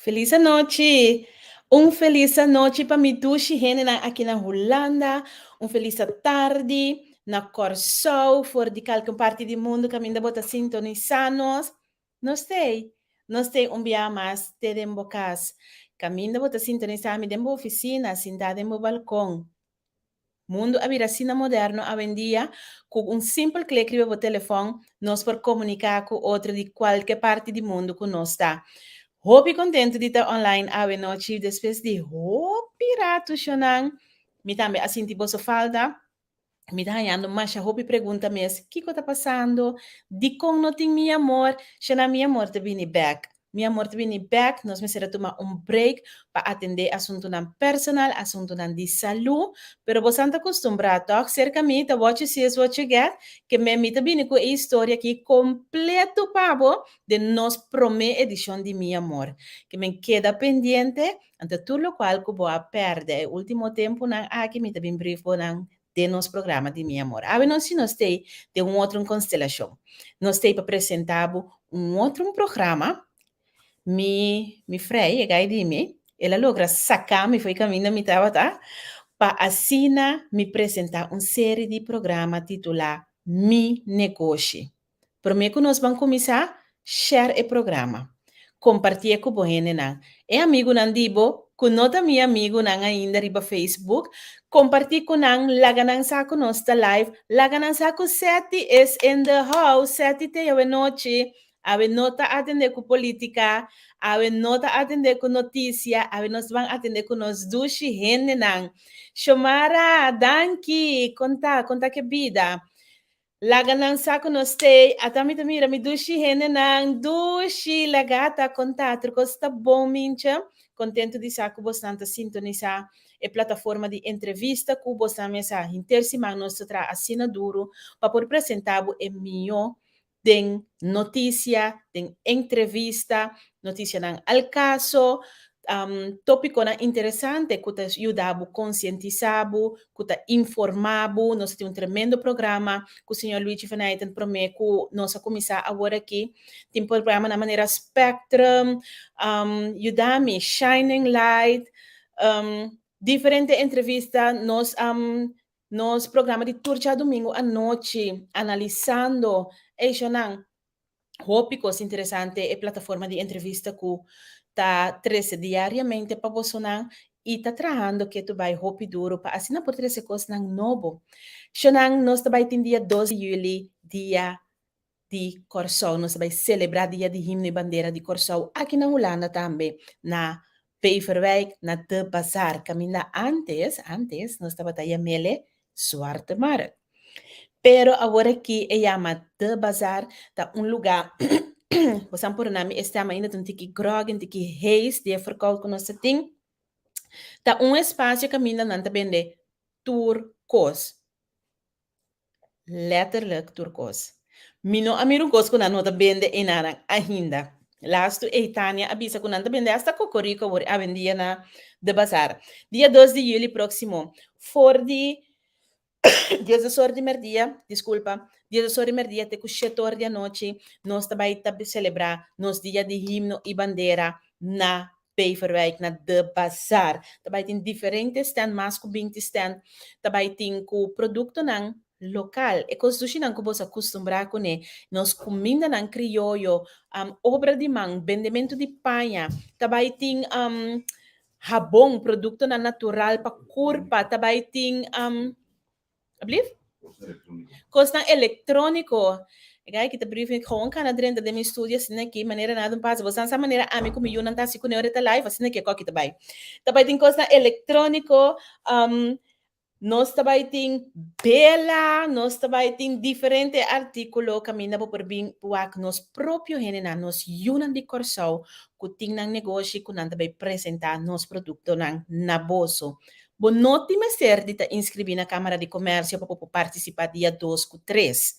Felis anochi! Un felis anochi pa mi dushi hendenan aki na Hulanda, un felis atardi na Kòrsou, for di kalke un parti di mundu kaminda bo ta sintonisá nos. Nos t'ei, nos t'ei un bia mas te den bo kas. Kaminda bo ta sintonisá mi den bo ofisina, sintá den bo balkon. Mundu a bira asina moderno awendia ku un simpel klik riba bo telefòn nos por komuniká ku otro di kualke parti di mundu ku nos ta. Hopi kontentu di ta online awe nochi despues di hopi ratu shonnan. Mi tambe a sinti boso falta. Mi ta hañando masha hopi pregunta mes, kiko ta pasando? Dikon no tin Mi Amor? Shonnan Mi Amor ta bini bèk. Mi amor ta bini bek, nos mester a tuma un break pa atendé asuntunan personal, asuntunan di salú, pero bosan ta kustumbrá tòg? Serka mi ta what you see is what you get, ke men mi ta bini ku e historia aki kompleto pa bo den nos promé edishon di Mi Amor. Ke men keda pendiente, anto tur lokual ku bo a pèrdè e último tempunan aki mi ta bin brief bo nan den nos programa di Mi Amor. Awe nos si nos t'ei den un otro un konstelashon. Nos t'ei pa presentá bo un otro un programa. Mi mi frei e gai di mi, el a logra saká mi fo'i kaminda mi tabata pa asina mi presentá un seri di programa titulá Mi Negoshi. Promé ku nos ban kuminsá, share e programa. Kompartié ku bo hendenan. E amigunan di bo ku no ta mi amigunan ainda riba Facebook, kompartí ku nan, laga nan sa ku nos ta live, laga nan sa ku Setty is in the house, Setty te awenochi, awe no ta atendé ku polítika, awe no ta atendé ku notisia, awe nos ban atendé ku nos dushi hendenan. Shomara, danki! Kon ta? Kon ta ke bida? Laga nan sa ku nos t'ei. Ata mi ta mira mi dushi hendenan. Dushi laga ta konta tur kos ta bon mincha. Kontentu di sa ku bosnan ta sintonisá e plataforma di entrevista ku bosnan mes a hinter siman nos ta traha asina duru pa por presentá bo e mihó den notisia, den entrevista, notisianan al kaso, tópikonan interesante ku ta yuda bo konsientisá bo, ku ta informá bo. Nos tin un tremendo programa ku señor Luigi van Eyten promé ku nos a kuminsá awor aki. Tin programanan manera Spectrum, Yuda Mi, Shining Light, diferente entrevista. Nos nos programa di tur djadumingu anochi analisando eishonan. Hopi kos interesante e plataforma di entrevista ku ta trese diariamente pa bosonan i ta trahando ketu bai hopi duru pa asina por trese kosnan nobo. Shonan nos ta bai tin dia dos di yüli dia di Kòrsou. Nos ta bai selebrá dia di himno i bandera di Kòrsou aki na Hulanda tambe na Beverwijk na De Bazaar kaminda antes antes nos tabata yam'ele Zwarte Markt. Pero awor aki e yama De Bazaar, ta un lugá, bo san por na mi e stem ainda ta un tiki groggy, un tiki hees di e verkoud ku nos ta tin. Ta un espasio kaminda nan ta bende tur kos, letterlijk tur kos. Mi no a mira un kos ku nan no ta bende einanan ainda. Lastu ei Tania a bisa ku nan ta bende hasta kokoriko awor awendia na De Bazaar. Dia dos di yüli próksimo for di diesdos or di merdia, diskulpa, diesdos or di merdia te ku shete or di anochi nos ta bai ta selebrá nos dia di himno i bandera na Beverwijk na De Bazaar. Ta bai tin diferente stand, mas ku binti stand, ta bai tin ku produktonan lokal, e kos dushinan ku boso a kustumbrá kuné, nos kumindanan krioyo, obra di man, bendementu di paña, ta bai tin habon, produktonan natural pa kurpa, ta bai tin ablief? Kosnan elektróniko. E gai ki ta brief mi gewoon kana drenta den mi studio asina aki manera nada un pasa. Bosan sa manera ami ku mi yunan ta hasi kuné ora e ta live asina aki e koki ta bai. Ta bai tin kosnan elektróniko, Nos ta bai tin bela, nos ta bai tin diferente artíkulo kaminda bo por bin wak nos propio hendenan, nos yunan di Kòrsou ku tin nan negoshi ku nan ta bai presentá nos produktonan na boso. Bo no tin mester di ta inskribí na Kámara di Komèrsio pa bo por partisipá dia dos ku tres.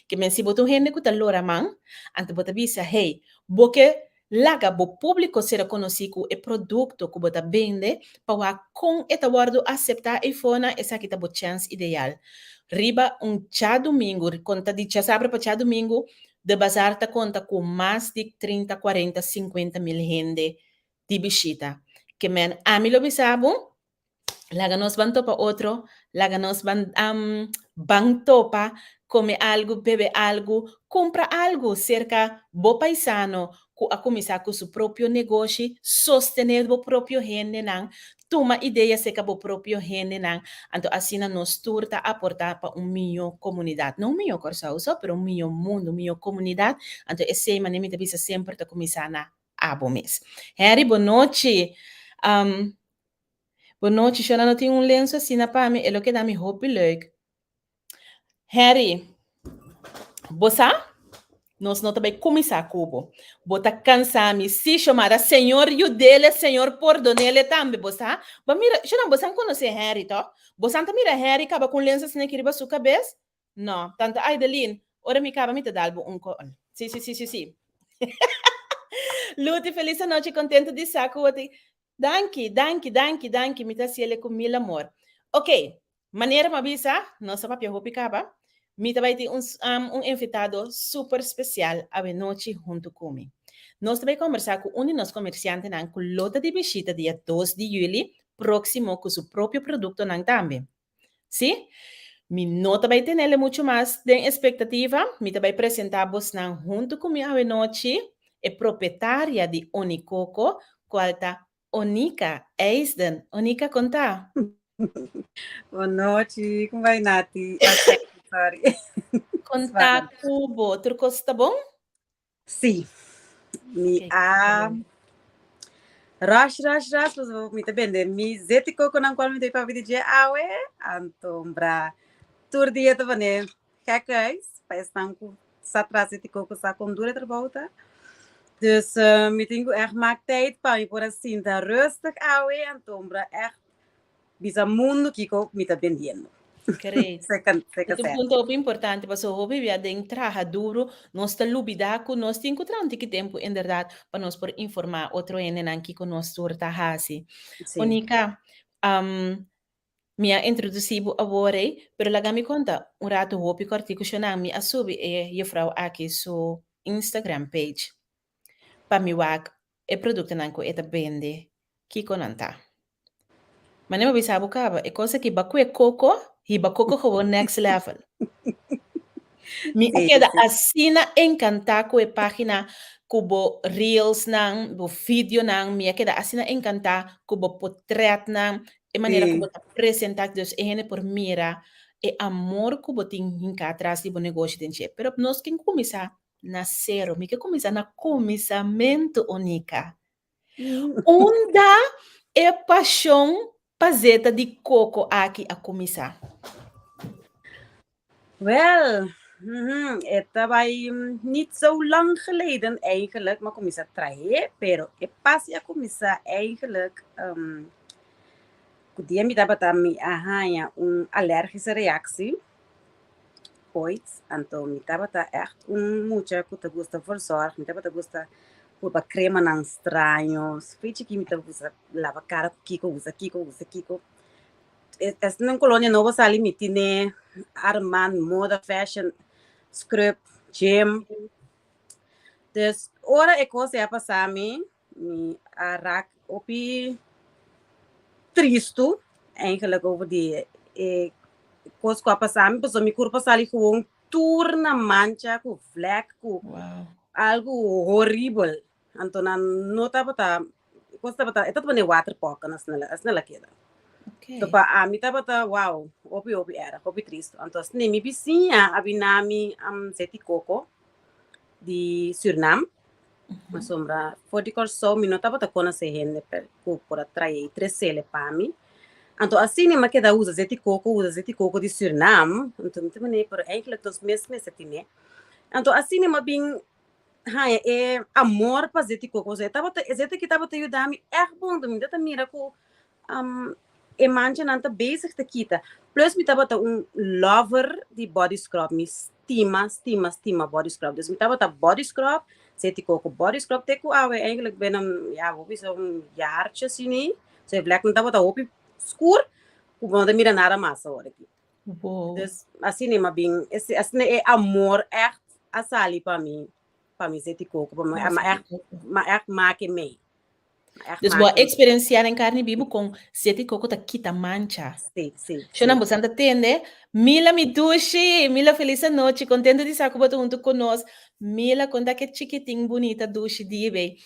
Ke men si bo ta un hende ku ta lora man, anto bo ta bisa, hey, bo ke Laga bo públiko sera konosí ku e produkto ku bo ta bende pa wak kon e ta wòrdu aseptá eifonan, esaki ta bo chèns ideal. Riba un djadumingu, konta di djasabra pa djadumingu, De Bazaar ta konta ku mas di 30, 40, 50 mil hende. di bishita. Ke men ami lo bisa bo, laga nos ban topa otro, laga nos ban ban topa, kome algu, bebe algu, kumpra algu serka bo paisano ku a kuminsá ku su propio negoshi, sostené bo propio hendenan, tuma idea serka bo propio hendenan, anto asina nos tur ta aportá pa un mihó komunidat. No un mihó Kòrsou so, pero un mihó mundu, un mihó komunidat, anto esei manera mi ta bisa semper ta kuminsá na abo mes. Henry, bo nochi. Bo nochi, Shona no tin un lenso asina pa mi, e lo keda mi hopi leuk. Henry, bo sa? Nos no ta bai kuminsá ku bo. Bo ta kansa mi. Sí, Shomara, Señor yud'ele, Señor pordon'ele tambe, bo sa? Bo mira, Shona, bo san konosé Henry, tòg? Bo san ta mira Henry kaba ku un lenso asina aki riba su kabes? No, tanta Aideline, ora mi kaba mi ta dal bo un call. Sí, sí, sí, sí, sí. Luti, feliz anochi, contento di sa cu bo ta. Danki, danki, danki, danki, mi ta haciele cu mil amor. Ok, manera mi a bisa, nos a papia hopi caba, mi ta bay tin un, um, un invitado super special awenochi hunto cu mi. Nos ta bay combersa cu un di nos comerciantenan cu lo ta di bishita dia dos di juli proximo cu su propio productonan tambe. Sí? Mi no ta bai tenele muchu mas den espektativa, mi ta bai presentá bosnan huntu ku mi awenochi e propietaria di Onikoko, kual ta Onika Eisden. Onika, kon ta? Bon nochi, kon bai Nati? Sorry. Kon ta ku bo? Tur kos ta bon? Sí, mi a rush, rush, rush, pasobra mi ta bende mi zeti kokonan kual mi ta papia di dje awe, anto bra tur dia ta pone gekhuis pa esnan ku sa traha zeti koko sa kon duru e trabou ta. Dus mi tin ku ègt mak tijd pa mi por a sinta rustig awe, anto bra ègt Bisa mundu kiko mi ta bendiendo. Great. Seka, seka E un sèt. punto hopi importante pasobra hopi bia den traha duru nos ta lubida ku nos tin ku traha un tiki tempu inderdat pa nos por informá otro hendenan kiko nos tur ta hasi. Sí. Onika, mi a introdusí bo awor ei, pero laga mi konta un ratu hopi kòrtiku shonnan mi a subi e jufrou aki su Instagram page pa mi wak e produktonan ku e ta bende kiko nan ta. Manera bo bisa bo kaba, e kos aki ba kue koko, hiba koko gewoon next level. Mi a keda asina enkantá ku e página, ku bo reelsnan, bo videonan, mi a keda asina enkantá ku bo potretnan, e manera ku bo ta presentá, dus e hende por mira e amor ku bo tin hinká tras di bo negoshi den dje. Pero nos ken kuminsá na sero, mi ke kuminsá na kuminsamentu, Onika. Unda e pashon pa zeta di koko aki a kuminsá? Wel, e ta bai niet zo lang geleden eigenlijk m'a kuminsá trahe, pero e pasi a kuminsá eigenlijk ku dia mi tabata mi a haña un alergische reactie. Ooit, anto mi tabata ègt un mucha ku ta gusta verzorg, mi tabata gusta purba kremanan straño, fi chikí mi ta gusta laba kara ku kiko, usa kiko, usa kiko. Esnan Colonia Nobo sali mi tine Armand, moda, fashion, scrub, gym. Dus ora e kos ei a pasa mi, Mi a raak hopi tristu eigenlijk over di e kos ku a pasa mi pasobra mi kurpa sali gewoon tur na mancha ku vlek ku Wow. algu horibel. Anto nan no tabata kos tabata e tabata pone waterpokken asina asina la keda. Okay. To pa ami tabata wow hopi hopi erg hopi tristu. Anto asina mi bisiña a bina mi zeti koko di Surinam. Pasobra for di Kòrsou mi no tabata konosé hende ku por a trae i tresele pa mi. Anto asina mi a keda usa zeti koko, usa zeti koko di Sürnam. Anto mi ta manera, pero eigenlijk nos mes mester tine. Anto asina mi a bin haña e amor pa zeti koko. Pasobra e tabata, e zeti aki tabata yuda mi ègt bon. Anto mi ta mira ku e manchanan ta bezig ta kita. Plus mi tabata un lover di body scrub. Mi stima, stima, stima body scrub. Dus mi tabata body scrub, zeti koko body scrub te ku awe eigenlijk bijna, ja, hopi zo'n jaartje asina. So e vleknan tabata hopi skur ku bo no ta mira nada mas awor aki. Wow. Dus asina mi a bin, asina e amor echt a sali pa mi, pa mi zeti koko, pa mi, Pa mi zeti echt, koko. mi a echt make mee. Echt Dus bo a maak eksperensiá den karni bibu kon zeta di koko ta kita mancha. Sí, sí, Shonnan sí. bosan ta tende? Mila mi dushi! Mila felis anochi, kontento di sa ku bo ta huntu ku nos. Mila konta ke chikitin bunita dushi di bei.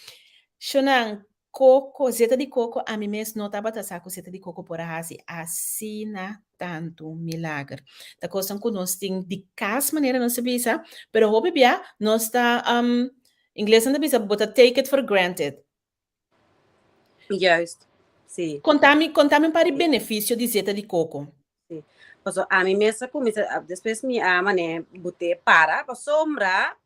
Shonnan, koko, zeta di koko ami mes no tabata sa ku zeta di koko por a hasi asina tantu milager. Ta kosnan ku nos tin di kas manera nos ta bisa, pero hopi bia nos ta inglesnan ta bisa bo ta take it for granted. Juist, sí. Kontami, kontami un par di benefisio di zeta di koko. Sí. Paso ami mes a kuminsá, despues mi a manera bot'é para pasobra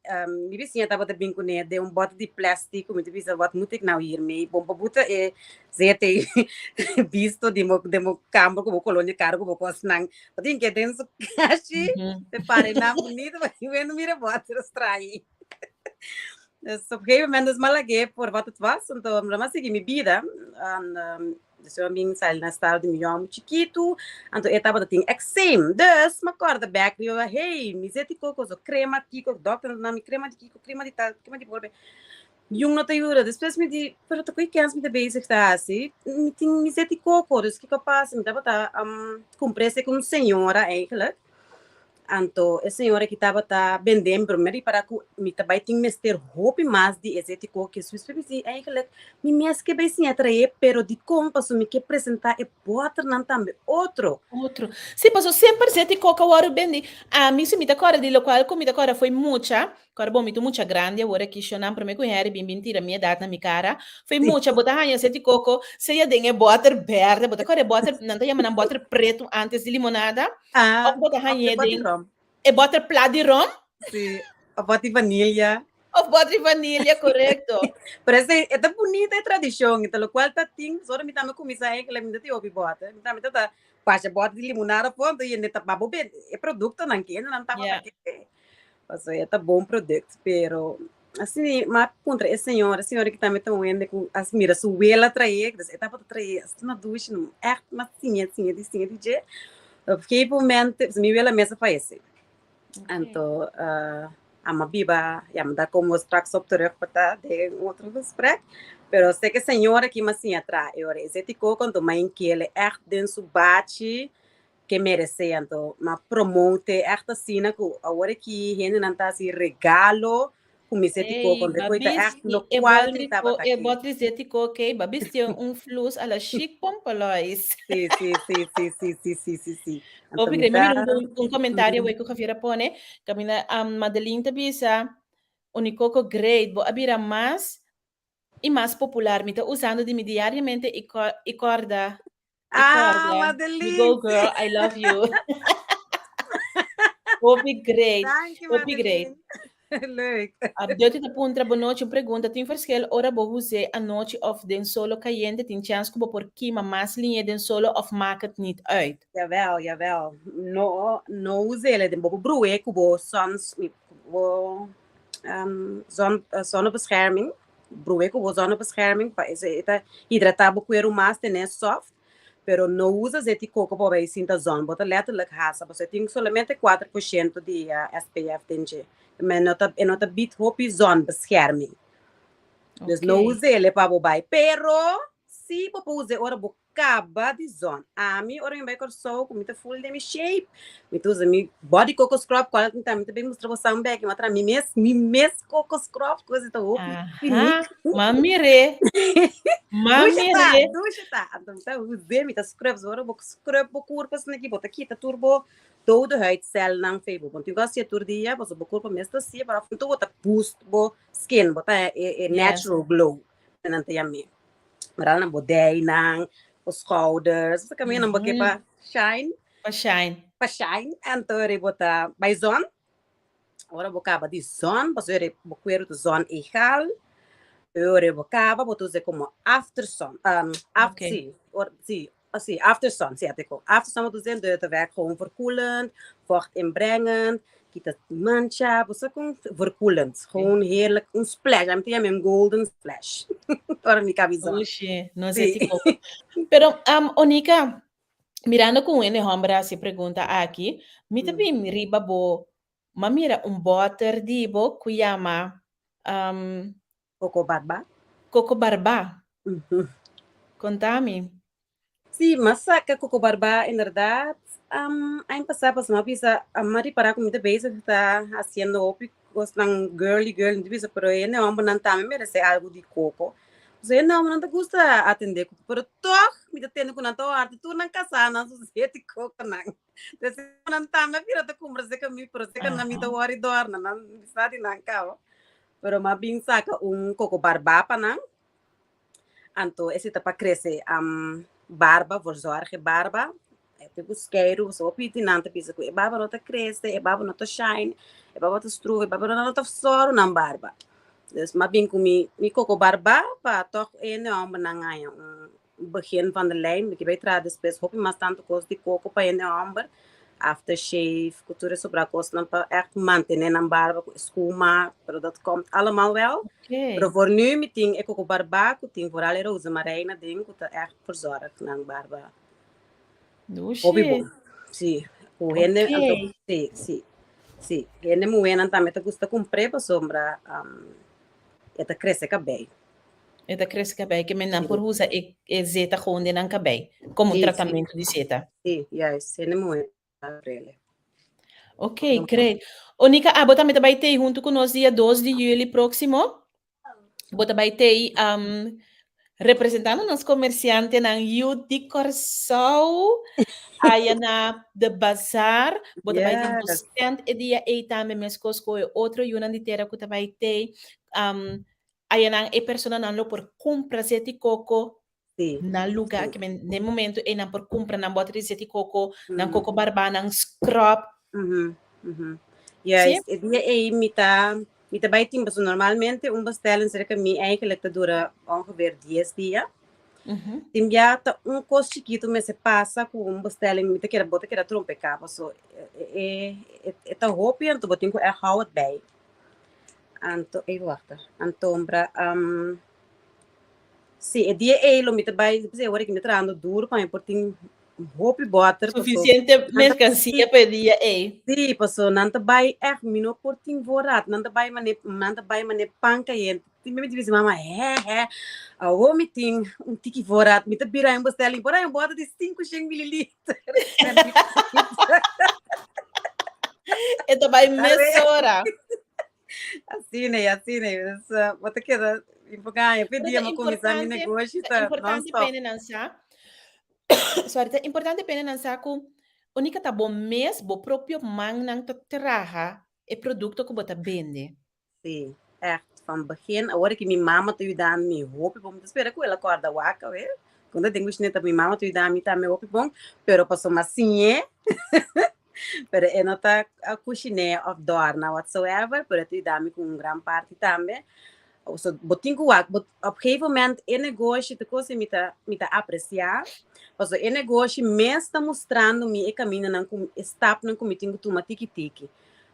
mi bisiña tabata bin kuné den un bòte di plèstik ku mi ta bisa wat moet ik nou hiermee? Bon pa buta e zeta ei bisto den bo den bo kamber ku bo kolonia karo ku bo kosnan. Bo tin ke den su kashi te para e nan bunito pa hende mira e bòter straño. Dus op een gegeven moment dus m'a lag'é por wat het was, anto mi a sigui mi bida. En dus mi a bin sali na estado di mi yòmber chikitu, anto e tabata tin eczeem. Dus m'a kòrda bèk riba, hey, mi zet di koko, so krema kiko, dòkter a duna mi krema di kiko, krema di tal, krema di bolbe. Yun no ta yuda. Despues mi di, pero ta ku kens mi ta bezig ta hasi? Mi tin mi zet di koko, dus kiko a pasa? Mi tabata kumpr'é esei ku un señora eigenlijk. Anto e señora ki tabata bende mi pero mi a ripara ku mi ta bai tin mester hopi mas di e zeti koki. So mi di eigenlijk mi mes ke bai siña trae pero dikon? Pasobra mi ke presenta e bòternan tambe otro. Otro. Si, pasobra semper zeti koki a wòrdu bendi. Ami si mi ta kòrda di lokual ku mi ta kòrda fo'i mucha, kòrda bon mi ta un mucha grandi awor aki shonnan promé ku Henry bin bin tira mi edat na mi kara. Fo'i mucha bo ta haña zeti koko sea den e bòter bèrdè, bo ta kòrda e bòter, nan ta yama nan bòter pretu antes di limonada. Ah, Of bo ta of de hañ'é bòt di den rom. e bòter plat di rom. Sí, of bòt di vanilla. Of bòt di vanilla, korekto. Pero esei, e ta bunita e tradishon, e ta lokual ta tin, pasobra mi tambe kuminsá enkele, mi no tin hopi bòt, mi tambe ta ta basha bòt di limonada afó, anto yende ta babo bende e produktonan ke hendenan tabata Ja. kere. Pasobra e ta bon produkt, pero Asina m'a puntra e señora, e señora ki tambe ta un hende ku a mira su wela trae, dus e tabata trae asina dushi, ègt m'a siña, siña di siña di dje. Op gegeven moment, mi wela mes a fayesé. Anto a biba, ya, daar komen we straks op terug pa ta den un otro gesprek, pero sé ku e señora ki m'a siña traha e ora esei koko, anto m'a hink'el ègt den su bachi ke meresé anto m'a promote ègt asina ku awor aki hendenan ta hasi regalo ku mi seti koko Ey, anto ba koe ta ègt bisti e lokual mi bòtri ko tabata e ke. bòtri zeti koko ey, ba bisti un flus a la chic pompolois. Sí, sí, sí, sí, sí, sí, sí, sí, sí. Anto Hopi mi grei. Mi ta mira un un komentario awor ku Javier a pone, kaminda Madeline ta bisa, Unikoko great, bo a bira mas i mas popular. Mi ta usando di mi diariamente i i kòrda i Ah, kòrda. You Madeline, go sí. girl, I love you. Hopi great, Danki, hopi great. Madeline. Leuk. Abdeuty ta puntra, Bonochi, un pregunta, tin verschil ora bo us'é anochi of den solo kayente? Tin chèns ku bo por kima mas liñe den solo of maak het niet uit? Jawel, jawel. No, no us'é den bo por bru'é ku bo sons, ku bo zon zonnebescherming, bru'é ku bo zonnebescherming pa esei e ta hidratá bo kueru mas ten'é soft, pero no usa zeti koko pa bai sinta zon, bo ta letterlijk hasa pasobra e tin solamente kuater por shento di SPF den dje, e no ta e no ta bid hopi zonbescherming, dus no us'é pa bo bai, pero si bo por us'é ora bo Kaba di zon. Ami ora mi bai Kòrsou ku mi ta full den mi shape, mi ta usa mi body coco scrub kual mi ta mi ta bin mustra boso un beki, mi a traha mi mes mi mes coco scrub ku ta hopi Aha, m'a mir'é, m'a Dushi ta, mir'é. dushi ta. Anto mi ta us'é, mi ta scrub, so ora bo scrub bo kurpa asina aki bo ta kita tur bo dode huidcelnan fei bo. Bo no tin ku hasié tur dia pasobra bo kurpa mes ta hasié, pero af en toe bo ta boost bo skin, bo ta e natural glow nan ta yam'é. Vooral na bo dijnan, bo schouders, bo camina bo ke pa shine. Pa shine. Pa shine. Anto eri bo ta bai zon. Ora bo caba di zon, pasobra eri bo cuero ta zon egal. Ora bo caba, bo ta usa como after sun. After, si, ora, si, si, after sun, si, ate ko. After sun bo ta usa, anto e ta werk gewoon verkoelend, vocht inbrengend, kita mancha, bo sa kon verkoelend. Gewoon heerlijk, un splash, ami ta yama un golden splash. Ora mi kabi zon. Oye, no Sí. sé tipo. Pero, Onika, mirando ku un hende hòmber a hasi e pregunta aki, mi ta bin riba bo, m'a mira un bòter di bo ku yama Koko barba. Koko barba. Konta mi. Sí, m'a saka Coco Barba inderdaad. Aña pasá pasobra m'a bisa, m'a ripará ku mi ta bezig ta hasiendo hopi kosnan girly girly, mi ta bisa pero e hende hòmbernan tambe meresé algu di koko. Pasobra e hende hòmbernan ta gusta atendé ku pero tòg mi ta tende ku nan ta wòrdu tur nan kasá nan su zeti kokonan. Entonces nan tambe a bira ta kumpra seka mi, pero seka nan mi ta wòri dòrna, nan sa di nan kaba. Pero m'a bin saka un koko barbá pa nan. Anto esei ta pa krese barba, verzorg e barba. E te ku skeiru, so hopi di nan ta bisa ku e barba no ta krese, e barba no ta shine, e barba ta stroef, e barba no ta sòru nan barba. Dus m'a bin ku mi mi koko barba pa tòg e hende hòmbernan haña un begin van de lijn. Mi ke bai traha despues hopi mas tantu kos di koko pa hende hòmber, after shave ku tur e sobrá kosnan pa ègt mantené nan barba ku eskuma, pero dat komt allemaal wel. Pero voor nu mi tin e koko barbá ku tin vooral e rozemarijn aden ku ta ègt verzorg nan barba hopi Dushi. bon. Sí, ku hende anto sí, sí, sí. Hende muhénan tambe ta gusta kumpr'é pasobra e ta krese kabei. E ta krese kabei ke men nan por usa e e zeta gewoon den nan kabei komo un tratamentu di zeta. Sí, juist. Hende muhé ta brele. Ok, great. Onika, abo tambe ta bai tei huntu ku nos dia dos di juli próksimo. Bo ta bai tei um, representando nos komersiantenan yu di Kòrsou aya na The Bazaar. Bo ta bai tin bo stand e dia ei tambe meskos ku e otro yunan di tera ku ta bai tei. Um, Ayanan e personanan lo por kumpra zeti koko na lugá ke men den momento ei nan por kumpra nan bòter di zeti koko, nan koko barbá, nan scrub. Juist, e dia ei mi ta mi ta bai tin pasobra normalmente un bestelling serka mi eigenlijk ta dura ongeveer dies dia. Tin bia ta un kos chikitu mester pasa ku un bestelling mi ta keda bo ta keda trompeká paso e e ta hopi anto bo tin ku ègt hou het bij. Anto, ey wachta. Antombra, um, sí, e dia ey lo mi ta bai, p'esei awor aki mi ta trahando duro pa mi por tin hopi bòter, paso Suficiente nan ta, mercancía pa e dia ey. sí, paso nan ta bai ègt, mi no por tin voorraad, nan ta bai mane, nan ta bai mane pan kayente. Tin mi ta bisa mama, hè, hè, awor mi tin un tiki voorraad, mi ta bira un bestelling, por ahí un bòter di sinku shen mililiter. E ta bai mesora. Asina e, asina e. Dus, bo ta keda infogaña. Pe Pero dia ta mi kuminsá mi importante, negoshi ta ta importante non-stop. pene nan sa. Sorry, ta importante pene nan sa ku unika ta bo mes, bo propio mannan ta traha e produkto ku bo ta bende. Sí, echt. Van begin, awor ki mi mama ta yuda mi hopi bon. Mi ta spera ku el a kòrda wak awe. Kon ta den kushineta mi mama ta yuda mi tambe hopi bon, pero pasobra mi a siñ'é. Pero e no ta a kushiné òf dòrna whatsoever, pero e ta yuda mi ku un gran parti tambe. So, bo tin ku wak, bo, op gegeven moment e negoshi ta kos mi ta, mi ta apresiá, pasobra e negoshi mes ta mustrando mi e kamindanan ku, e stapnan ku mi tin ku tuma tiki tiki.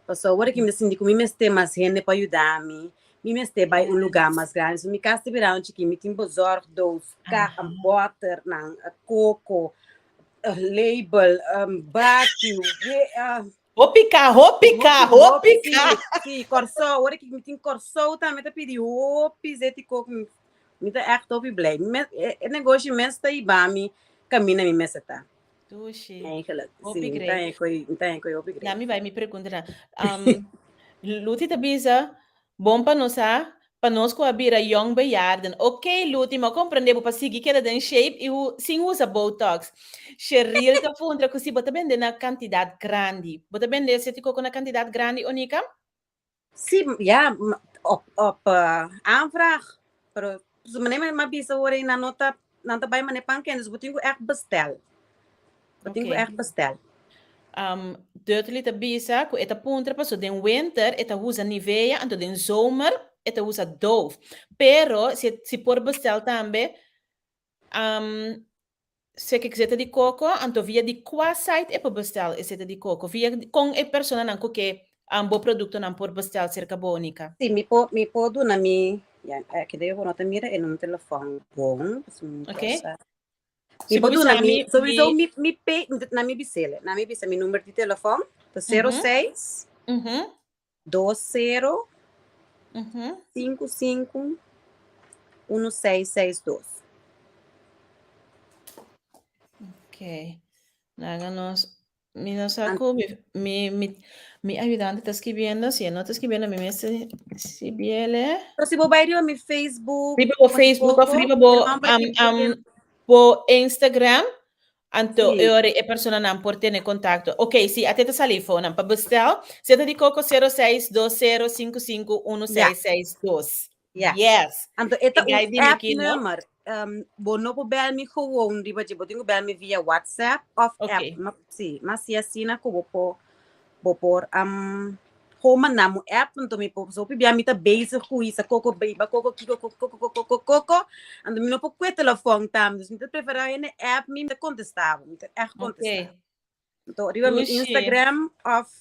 Pasobra ora ki mi ta sinti ku mi mester mas hende pa yuda mi, mi mester bai un lugá mas grandi. So mi kas ta bira un chikí, mi tin bezorgdoos, ka, bòternan, koko, label, baki, Hopi ka, hopi ka, hopi ka. Sí, Kòrsou, ora ki mi tin Kòrsou tambe ta pidi hopi zeti koko, mi ta ègt hopi blij. E negoshi mes ta hiba mi kaminda mi mester ta. Dushi. Eigenlijk, sí, Hopi mi ta great. haña mi ta haña koe hopi great. Na mi bai mi pregunta na. Luti ta bisa, bon pa nos sa, pa nos ku a bira yong bejaarden. Ok Luti, mi a komprende bo pa sigui keda den shape i sin usa botox. Sheril ta puntra ku si bo ta bende na kantidat grandi. Bo ta bende esei koko na kantidat grandi, Onika? Sí, ja, op, op aanvraag. Pero su manera mi a bisa ora nan no ta, nan ta bai manera pan kende, dus bo tin ku ègt bestel. Bo tin ku ègt bestel. Dudley ta bisa ku e ta puntra paso den winter e ta usa Nivea, anto den zomer e ta usa Dove. Pero si si por bestel tambe, Seke ku zeta di koko, anto via di kua site e por bestel e zeta di koko? Via kon e personanan ku ke bo produktonan por bestel serka bo, Nika? Sí, mi por mi por duna mi, ya, aki den bo no ta mira e numero telefòn bon, pasobra mi por sa. Mi Si por bo duna bisa mi, mi, sowieso mi mi pe, na mi bis'el, na mi bisa mi numero di telefòn ta sero seis, dos sero, sinku sinku, uno seis seis dos. Laga nos, mi no sa ku mi, mi, mi, mi ayudante ta skibiendo, si e no ta skibiendo mi mester skibiele. Pero si bo bai riba mi Facebook, Riba bo Facebook of riba bo, bo Instagram, anto e ora e personanan por tene kontakto. Ok, si, ate ta sali fonan pa bestel, zeta di koko 06 20 55 1662. Ja. Yes. Anto e ta E guy un di mi app ki, no? nummer. Bo no por bel mi gewoon riba dje. Bo tin ku bel mi via WhatsApp of Ok. app. Ma, si, ma si asina ku bo por, bo por gewoon manda mi un app, anto mi por, so pibia mi ta bezig ku hisa koko, biba koko, kiko, koko, koko, koko, koko, koko. Anto mi no por kue telefòn tambe. Dus mi ta prefera hende app mi, mi ta kontestá bo. Mi ta ègt kontestá. Ok. Anto riba mi Dushi. Instagram of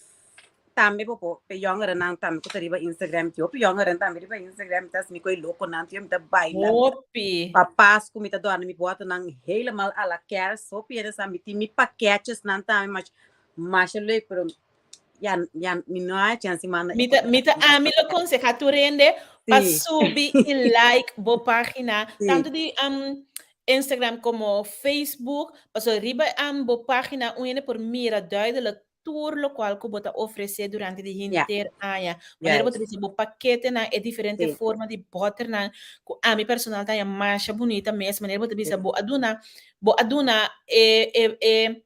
tambe bo por pe yongerennan tambe ku ta riba Instagram. Tin hopi yongeren tambe riba Instagram. Mi ta hasi mi koe lokonan tin mi ta baila. Mi ta Hopi. pa Pasku mi ta dòrna mi bòternan helemaal a la kers. Hopi hende sa mi tin mi paketjesnan tambe masha masha leuk pero ya ya mi no a chance di manda e Mi ta, mi ta, fotonan. ami lo konseha tur hende pa Sí. subi i like bo página, Sí. tantu di Instagram komo Facebook, pasobra riba bo página un hende por mira duidelijk tur lokual ku bo ta ofresé durante di henter aña. Manera bo ta Juist. bisa bo paketenan, e diferente forma di bòternan ku ami personal ta haña masha bunita mes. Manera bo ta bisa bo a duna, bo a duna e e e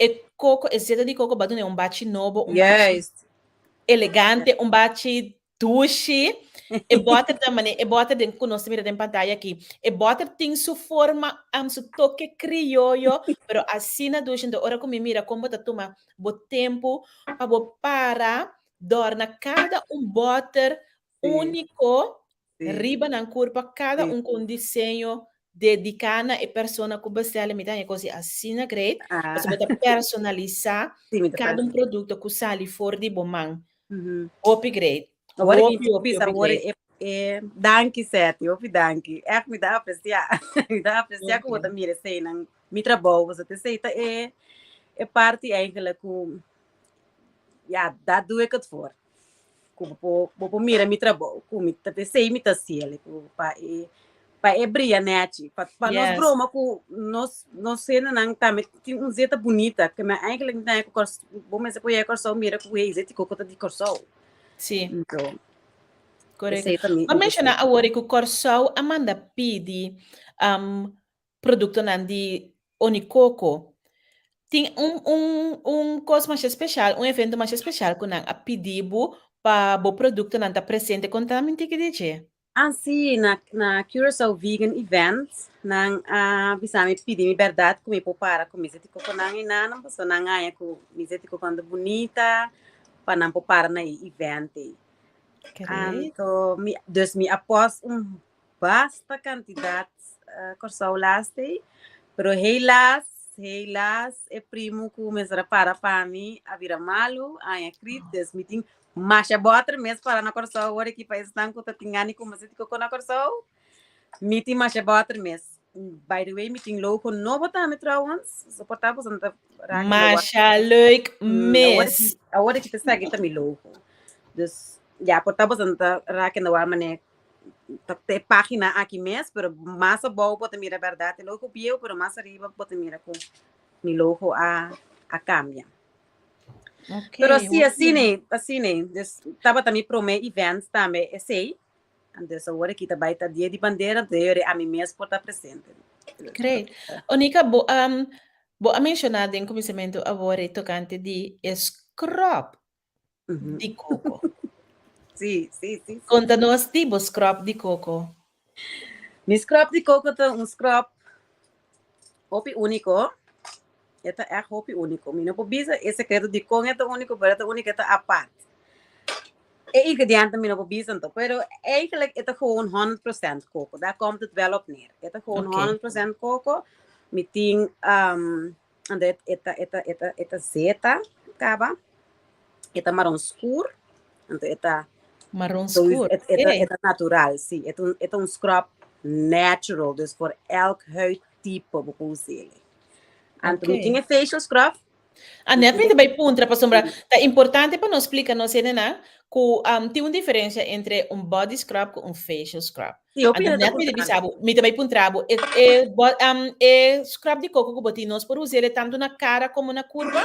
e koko, e zeta di koko bo a duna un bachi nobo, un bachi elegante, un bachi dushi. E bòter ta manera e bòter den ku nos ta mira den pantaya aki. E bòter tin su forma, su toke krioyo, pero asina dushi. Enton ora ku mi mira kon bo ta tuma bo tempu pa bo para dòrna kada un bòter úniko riba nan kurpa, kada un ku un diseño dediká na e persona ku bestèl. Mi ta haña kos di asina great, pasobra bo ta personalisá kada un produkto ku sali for di bo man. Hopi great. Awor Hopi, mi hopi, bisa hopi awor great. e e danki Seti, hopi danki. Echt mi ta apresiá. Mi ta apresiá ku bo ta mira eseinan mi trabou, pasobra esei ta e e parti eigenlijk ku ja, dat doe ik het voor. Ku bo por bo por mira mi trabou, ku mi ta p'esei mi ta hasiel, ku pa e pa e bria nèchi, pa pa nos broma ku nos nos hendenan tambe tin un zeta bunita, ke men eigenlijk mi ta haña ku Kòrsou bo mester por yega Kòrsou mira ku hey zeta di koko ta di Kòrsou. Sí. Anto Korekto. esei ta mi Bo a menshoná awor ku Kòrsou a manda pidi produktonan di Onikoko. Tin un un un kos masha speshal, un evento masha speshal ku nan a pidi bo pa bo produktonan ta presente. Konta mi un tiki di dje. Ah sí, na na Curaçao Vegan Event nan a bisa mi pidi mi bèrdat ku mi por para ku mi zeti kokonan einan, pasobra nan haña ku mi zeti kokonan ta bunita pa nan por para na e event ei. Anto mi dus mi a post un basta kantidat Kòrsou laatst ei, pero helaas, helaas e primu ku mester a para pa mi a bira malu, a haña grip, dus mi tin masha bòter mes para na Kòrsou awor aki pa esnan ku ta tin gana di kuminsá di koko na Kòrsou, mi tin masha bòter mes. By the way, mi tin logo nobo tambe trouwens, so por ta boso no ta raak in de war. Masha leuk Awor mes. aki, awor aki ta esaki ta mi logo. Dus ya, por ta boso no ta raak in de war manera ta e página aki mes, pero mas abou bo ta mira bèrdat e logo bieu, pero mas ariba bo ta mira ku mi logo a a kambia. Pero sí, asina e, asina e. Dus tabata mi promé event tambe esei. Dus awor aki ta bai ta dia di bandera, anto e ami mes por ta presente. Great. Onika, bo a bo a menshoná den kuminsamentu awor e tokante di e scrub di koko. Sí, sí, sí, sí. Konta nos di bo scrub di koko. Mi scrub di koko ta un scrub hopi úniko. E ta ègt hopi úniko. Mi no por bisa e sekreto dikon e ta úniko, pero e ta úniko, e ta apart. E ingrediente mi no por bisa anto, pero eigenlijk e ta gewoon 100% koko. Daar komt het wel op neer. E ta gewoon 100% koko. Mi tin um, anto e e ta e ta e ta e ta zeta kaba. E ta maron skur. Anto e ta Maron sowieso skur. e e ta e Oké. ta natural, sí. E ta un e ta un scrub natural, dus voor elk huidtype bo por us'é. Anto mi tin e facial scrub. Ah, net mi ta bai puntra pasobra ta importante pa nos splika nos hendenan ku tin un diferensia entre un body scrub ku un facial scrub. Sí, hopi Anto hende ta net mi ta puntra bisa bo, mi ta bai puntra bo, e e e scrub di koko ku bo tin nos por us'e tantu na kara komo na kurpa?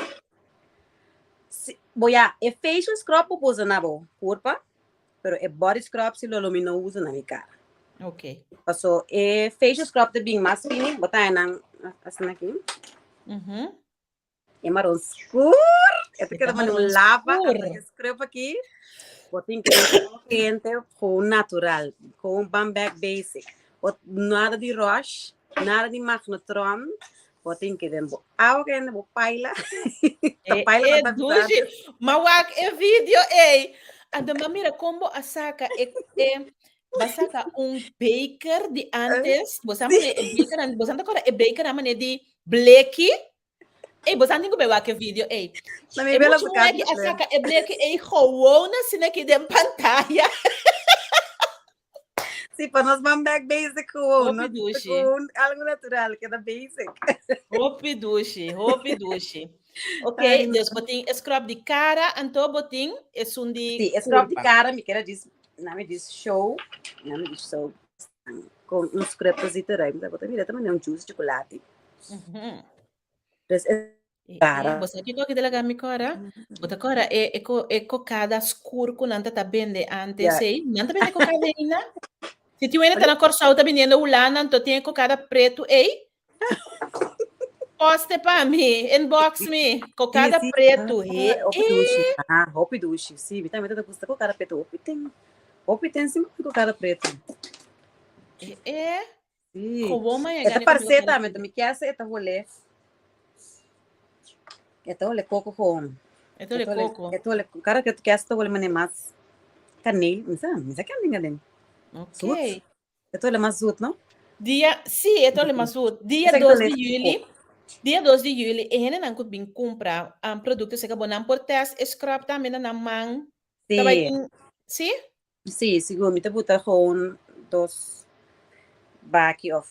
Sí, bo ya, e facial scrub bo por usa na bo kurpa, pero e body scrub si lo lo mi no usa na mi kara. Ok. Paso e facial scrub ta bin mas fini, bo ta haña nan asina aki. E maron skur. E ta keda mane un lava. Anto e scrub aki. Bo tin ke cliente gewoon natural. Gewoon ban back basic. Bo nada di rush, nada di magnetron. Bo tin ke den bo awa kende bo paila. Ta E, paila e ta dushi. Ma wak e video ei. Anto ma mira kon bo a saka e, e ba saka un beker di antes. Bo sa mane e beker, bo sa ta kora e beker mane di bleki. Ey, bosan tin ku bai wak e video ey. Na mi E bela mucha su muhé casa ki a plena. saka e bleki ey gewoon asina aki den pantaya. Sí, pa nos ban back basic gewoon. Hopi Nos dushi. gewoon algo natural, keda basic. Hopi dushi, hopi dushi. Ok, Ay, no. dus bo tin e scrub di cara, anto bo tin esun di Sí, e scrub di curpa. cara, mi kera djis, na mi djis show, na mi djis show con un scrub cosita eruit. Mi ta bo ta mira ta mane un juice chocolate. Dus e E, cara. bo sa kiko ki ta laga mi kora? Bo ta kora e, e, ko, e kokada skur ku nan ta ta bende antes ei? Nan ta bende kokada ainda? Si tin wende ta na Kòrsou ta biniendo Hulanda, anto tin e kokada pretu ei? Poste pa mi, inbox mi. Kokada pretu, he. Hopi dushi. Ah, hopi dushi. Si, mi tambe ta gusta kokada pretu. Hopi ten, hopi ten sin kokada pretu. E, e. Sí. Gewoon maar E ta gana come parse kokada tambe, pretu. mi kier e ta hole. E ta hole koko gewoon. E ta hole koko. E ta hole, cara que tu kier ta hole mane mas kaneel, mi sa, mi sa kaneel aden. Ok. Zoet. E ta hole mas zoet, no? Dia, sí, e ta hole mas zoet. Dia Esaki ta 2 hole di juli, koko. dia 2 di juli, e hendenan ku bin kumpra um, produkto seka bo nan por test e scrub tambe na nan man. Ta bai Sí. tin, sí? Sí, sigur. Mi ta buta gewoon dos baki of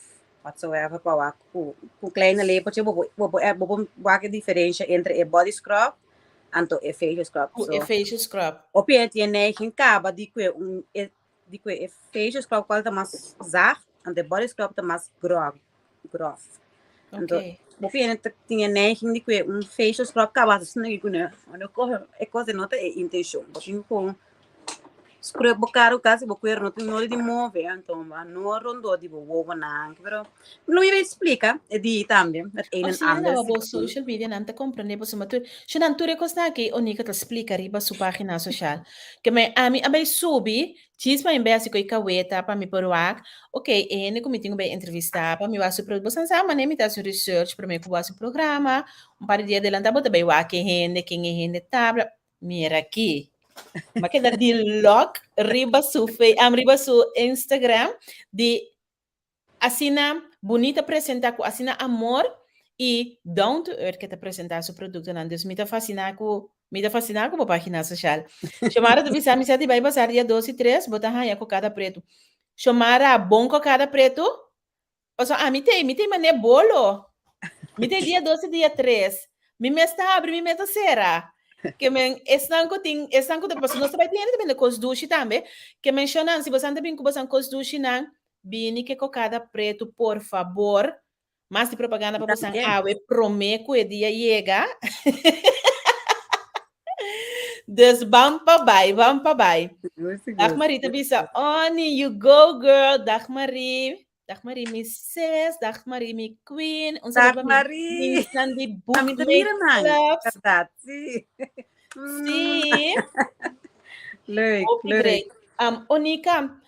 whatsoever pa wak ku ku kleine lepeltje bo bo bo bo bo wak e diferensha entre e body scrub anto e facial scrub. Ku e So, facial scrub. hopi hende tin e neiging kaba di kue un e di kue e facial scrub kual ta mas zacht anto e body scrub ta mas grog grof. Anto Oké. hopi hende ta tin e neiging di kue un facial scrub kaba ta snoei kuné. Ora kohe e kos ei no ta e intenshon. Bo tin ku scrub bo kara kasi bo kuero no tin nodi di move anto a no rondó di bo wowonan. Pero lo mi bay splika e di tambe het een Of en si nan ander. na bo social media nan ta comprende pasobra tur si nan tur e kosnan aki Onika ta splika riba su pagina social. Ke men ami a bay subi Djis pa mi bai hasi koe kaweta pa mi por wak, ok, e hende ku mi tin ku bai entrevistá pa mi wak su pro, bo san sa manera mi ta hasi un research promé ku bo hasi un programa, un par di dia adelantá bo ta bai wak e hende, ken e hende ta, bla, mira aki, mi a keda di lòk riba su fe, riba su Instagram di Asina bunita presenta cu asina amor y down to earth ke ta presenta su productonan. Dus mi ta fascina cu mi ta fascina cu bo pagina social. Xiomara ta bisa mi sa di bay bazar dia dos y tres bo ta haya cocada pretu. Xiomara bon cocada pretu? Pasobra ami t'ey mi t'ey mane bolo. Mi t'ey dia dos y dia tres. Mi mes ta habri mi mes ta sera. Ke men esnan ku tin esnan ku ta pasobra nos ta bay tin hende ta bende kos dushi tambe. Ke men shownan si bosan ta bin ku bosan kos dushinan Bini ke kokada pretu por fabor. Mas di propaganda pa bosan awe prome ku e dia yega. Dus ban pa bai, ban pa bai. Dag Marie ta bisa, Oni, you go girl. Dag Marie. Dag Marie, mi sis. Dag Marie, mi queen. Un saludo Dag pa mi Marie. queensnan di Ami ta Bookmate mira nan. Clubs. Berdad, sí. Sí. Leuk, Hopi leuk. great. Onika,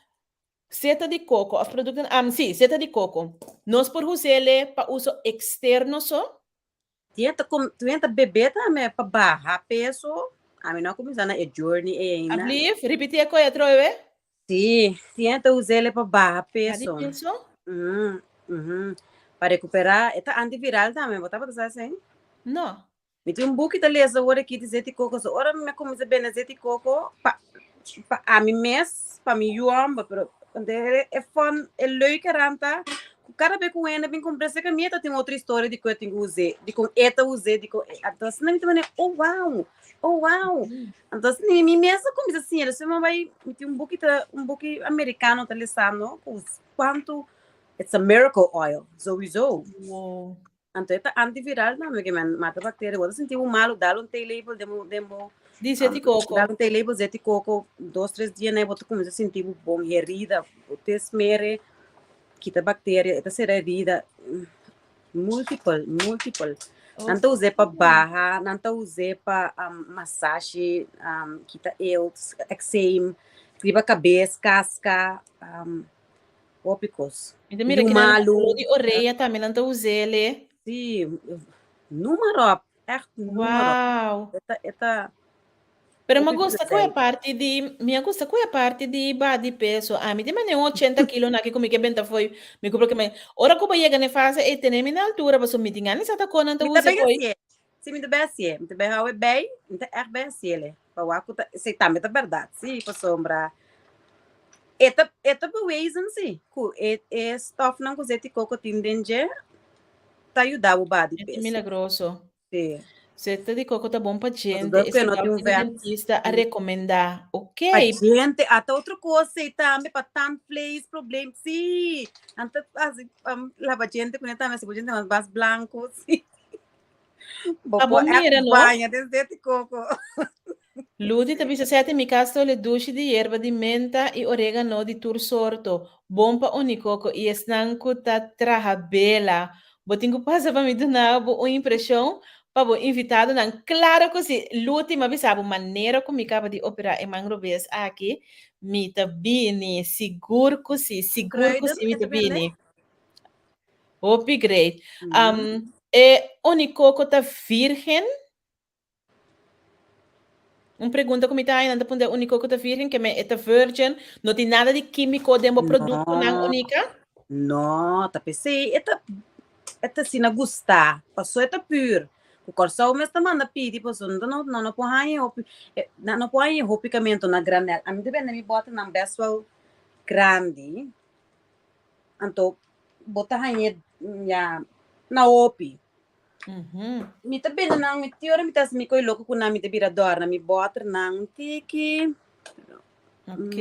Seta di koko òf produktonan, am sí, seta di koko. Nos por us'é pa uso eksterno so? Tin ta kom, tin ta bebé tambe pa baha peso. Ami no a kuminsá na e journey ei ainda. Ablief, ripití e koe atrobe. Sí, tin ta us'é pa baha Baha di peso. peso? Mm, mhm. Pa rekuperá, e ta antiviral tambe, bo tabata sa esei? No. Mi tin un buki ta lesa awor aki di zeti koko. So ora mi a kuminsá bende zeti koko pa pa ami mes, pa mi yu hòmber, pero e fun, e leuke eraan ta ku Kada bes ku hende bin kumpra esei mi ta tin otro historia di ku e tin ku us'é, di kon e ta us'é, di kon e, anto asina mi ta manera, oh wow, oh wow. Anto asina mi mes a kuminsá siña, despues mi a bai, mi tin un buki ta, un buki amerikano ta lesando ku kuantu, it's a miracle oil, souiso. Wow. Anto e ta antiviral tambe ke men mata bacteria. Bo ta sinti bo malu, dal un theelepel den bo den bo Di zeti koko. Dal un theelepel zeti koko, dos tres dia nai bo ta kuminsa sinti bo bon herida. Bo te smere, kita bacteria, e ta sera herida. Multiple, multiple. Nan ta us'é pa baha, nan ta us'é pa masashi, kita eelt, eczeem, riba kabes, kaska. Hopi kos. Mi ta mira Yu ki nan malu. koló di orea tambe nan ta us'é. Sí, noem maar op. Echt noem maar op. Wow. E ta, e ta Pero mi hopi gusta ku e veelzijdig. parti di, mi a gusta ku e parti di baha di peso. Ami di mane un ochenta kilo na ki ku mi ke benta fo'i mi ku porque mi ora ku bo yega na e fase ei tene mi na altura pasobra mi tin gana di sa ta kon nan ta Mi ta usa bay koi. hacié. Sí, mi ta bay hacié. Mi ta bay hou e bay. Mi ta echt bay hacié. Pa wak ku ta, esei tambe ta bèrdat, sí, pasobra e ta e ta bewezen sí ku e e stòfnan ku zeti koko tin den dje ta yuda bo baha di E ta peso. milagroso. Sí. Zeta di koko ta bon pa Pasobra djente, ku e esei no tin un dòkter di vèt. dentista a rekomendá. Ok. Pa djente, ata otro kos ei tambe pa tandvlees probleem, sí, nan ta hasi laba djente kuné tambe, hasi bo djente mas bas blanku, sí. Bo Pa bo por echt mira, no? baña den zeti koko. Ludi ta bisa seti mi kas ta ole dushi di yerba di menta i oregano di tur sorto, bon pa onikoko i esnan ku ta traha bela. Bo tin ku pasa pa mi duna bo un impreshon pa bo invitadonan. Klaro ku si, Luti, mi a bisa bo manera ku mi kaba di operá e man robes aki, mi ta bini, sigur ku si, sigur ku Kruiden si mi e ta ta bende? bini. Hopi great. Um, e onikoko ta virgen? Un pregunta ku mi ta haña, nan ta puntra e onikoko ta virgen, ke men e ta virgin, no tin nada di kímiko den bo produktonan, No, Onika? no, ta p'esei e ta e ta asina gustá, paso e ta pur. Ku Kòrsou mes ta manda pidi paso no no no por haña hopi, nan no por haña hopi kamento na granèl. Ami ta bende mi bòternan bèst wèl grandi. Anto bo ta hañ'é ya na hopi. Mi ta bende nan, mi tin ora mi ta hasi mi koi loko ku nan, mi ta bira dòrna mi bòter nan un tiki. Ok.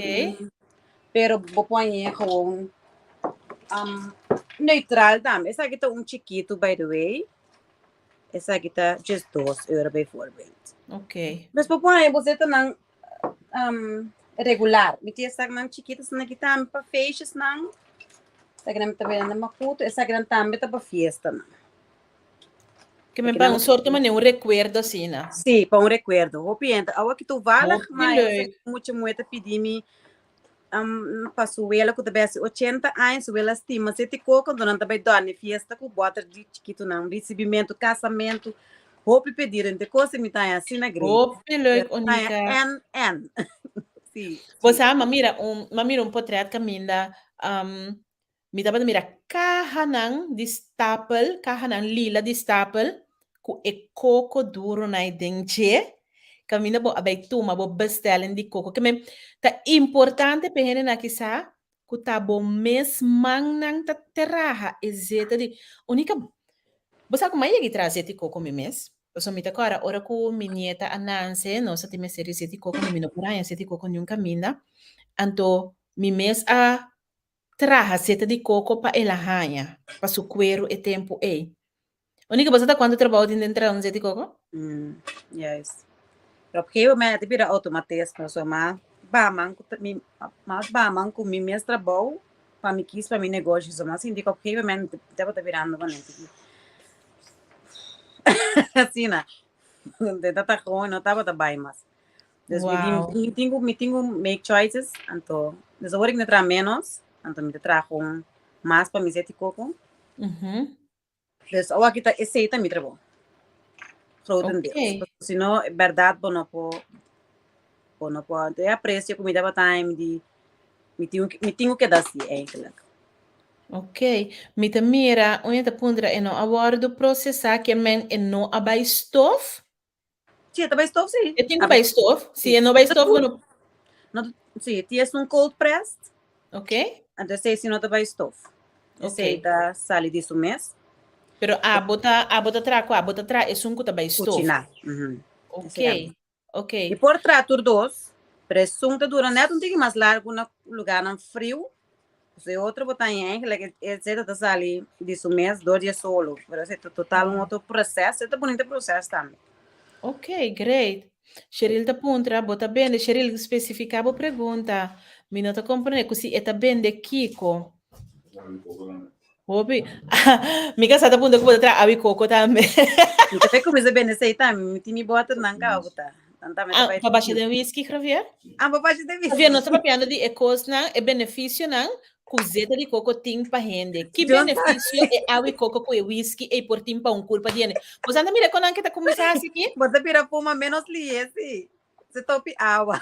Pero bo por hañ'é gewoon neutral tambe. Esaki ta un chikitu by the way. Esaki ta djesdos euro bijvoorbeeld. Ok. Pues bo por haña bo zetanan regular. Mi tin esaknan chikito esnan aki tambe pa feestjesnan. Esakinan mi ta bende na Macuto. Esakinan tambe ta pa fiestanan. Ke men pa un sorto manera un rekuerdo asina. Sí, pa un rekuerdo. Hopi hende. Awo aki toevallig, Hopi ma leuk. mucha muhe ta pidi mi pa su wela ku ta bai hasi ochenta aña, su wela stima seti koko, anto nan ta bai dòrni fiesta ku bòter di chikitunan, risibimento, kasamentu, hopi pedido, henter kos mi ta haña asina great. Hopi leuk, Pero ta haña Onika. en en. Sí, Bo sí. sa, m'a mira un, m'a mira un potrèt kaminda Mi tabata mira kahanan di stapel, kahanan lila di stapel, ku e koko duronan ei den dje, kaminda bo a bai tuma bo bestelling di koko. Ke men ta importante pa e hendenan aki sa ku ta bo mes mannan ta traha e zeta di Unica, bo sa ku mi a yega di traha zeta di koko mi mes? Pasobra mi ta kòrda ora ku mi nieta a nanse, nos a tin mester di zeta di koko, mi no por haña zeta di koko niun kaminda. Anto mi mes a traha seta di koko pa el a haña pa su kueru e tempu ei. Unica bo sa ta kuantu trabou tin den traha un zet di koko? Mm, juist. Pero op gegeven moment e bira automatisme, so ma ba man ku mi mas ba man ku mi mes trabou pa mi kis pa mi negoshi, so ma sinti ku op gegeven moment tabata birando manera ki asina. Ta gewoon no tabata bai mas. Dus mi tin, Wow. mi tin ku, mi tin ku make choices, anto, dus awor ik no traha menos, anto mi ta traha gewoon mas pa mi zet di koko. Dus awor aki ta esei ta mi trabou. Grotendeels. Oké. Pasobra si no, bèrdat bo no por, bo no por, anto e apresio ku mi tabata haña mi di, mi tin ku, mi tin ku keda así eigenlijk. Ok, mi ta mira, un e ta puntra e no a wòrdu prosesá, ke men e no a bai stof? Sí, e ta bai stof, sí. E tin ku bai stof. Si e no bai stof, bo no. No, sí, ti es un cold pressed. Ok. Anto esei si no ta bai stof. Esei ta sali di su mes. Pero abo ta abo ta traha ku abo ta traha esun ku ta bai stof. Kuchiná. Mhm. Esei Ok, ok. Mi por traha tur dos, pero esun ta dura nèt un tiki mas largu na lugánan friu. Pues e otro bo ta haña eigenlijk e zeta ta sali di su mes dor di e solo. Pero esei ta total un otro proces. E ta bunita proces tambe. Ok, great. Sheryl ta puntra, bo ta bende? Sheryl, specifica bo pregunta. Mi no ta comprende cu si e ta bende kico. Hopi. Mi casa ta puntra cu bo ta traha awi coco tambe. Mi ta cuminsa bende esey tambe. Mi tin mi boternan caba bo ta. Nan tambe ta Ah, bay pa basha den whisky, Javier? Ah, pa basha den whisky. Javier, nos ta papiando di e cosnan, e beneficionan Ku zeta di koko tin pa hende? Ki benefisio e awa i koko ku e whisky ei por tin pa un kurpa di hende? Bo sa ta mira kon nan ke ta kuminsá hasi aki? Bo ta bira fuma ménos lihe, sí. Se topi awa.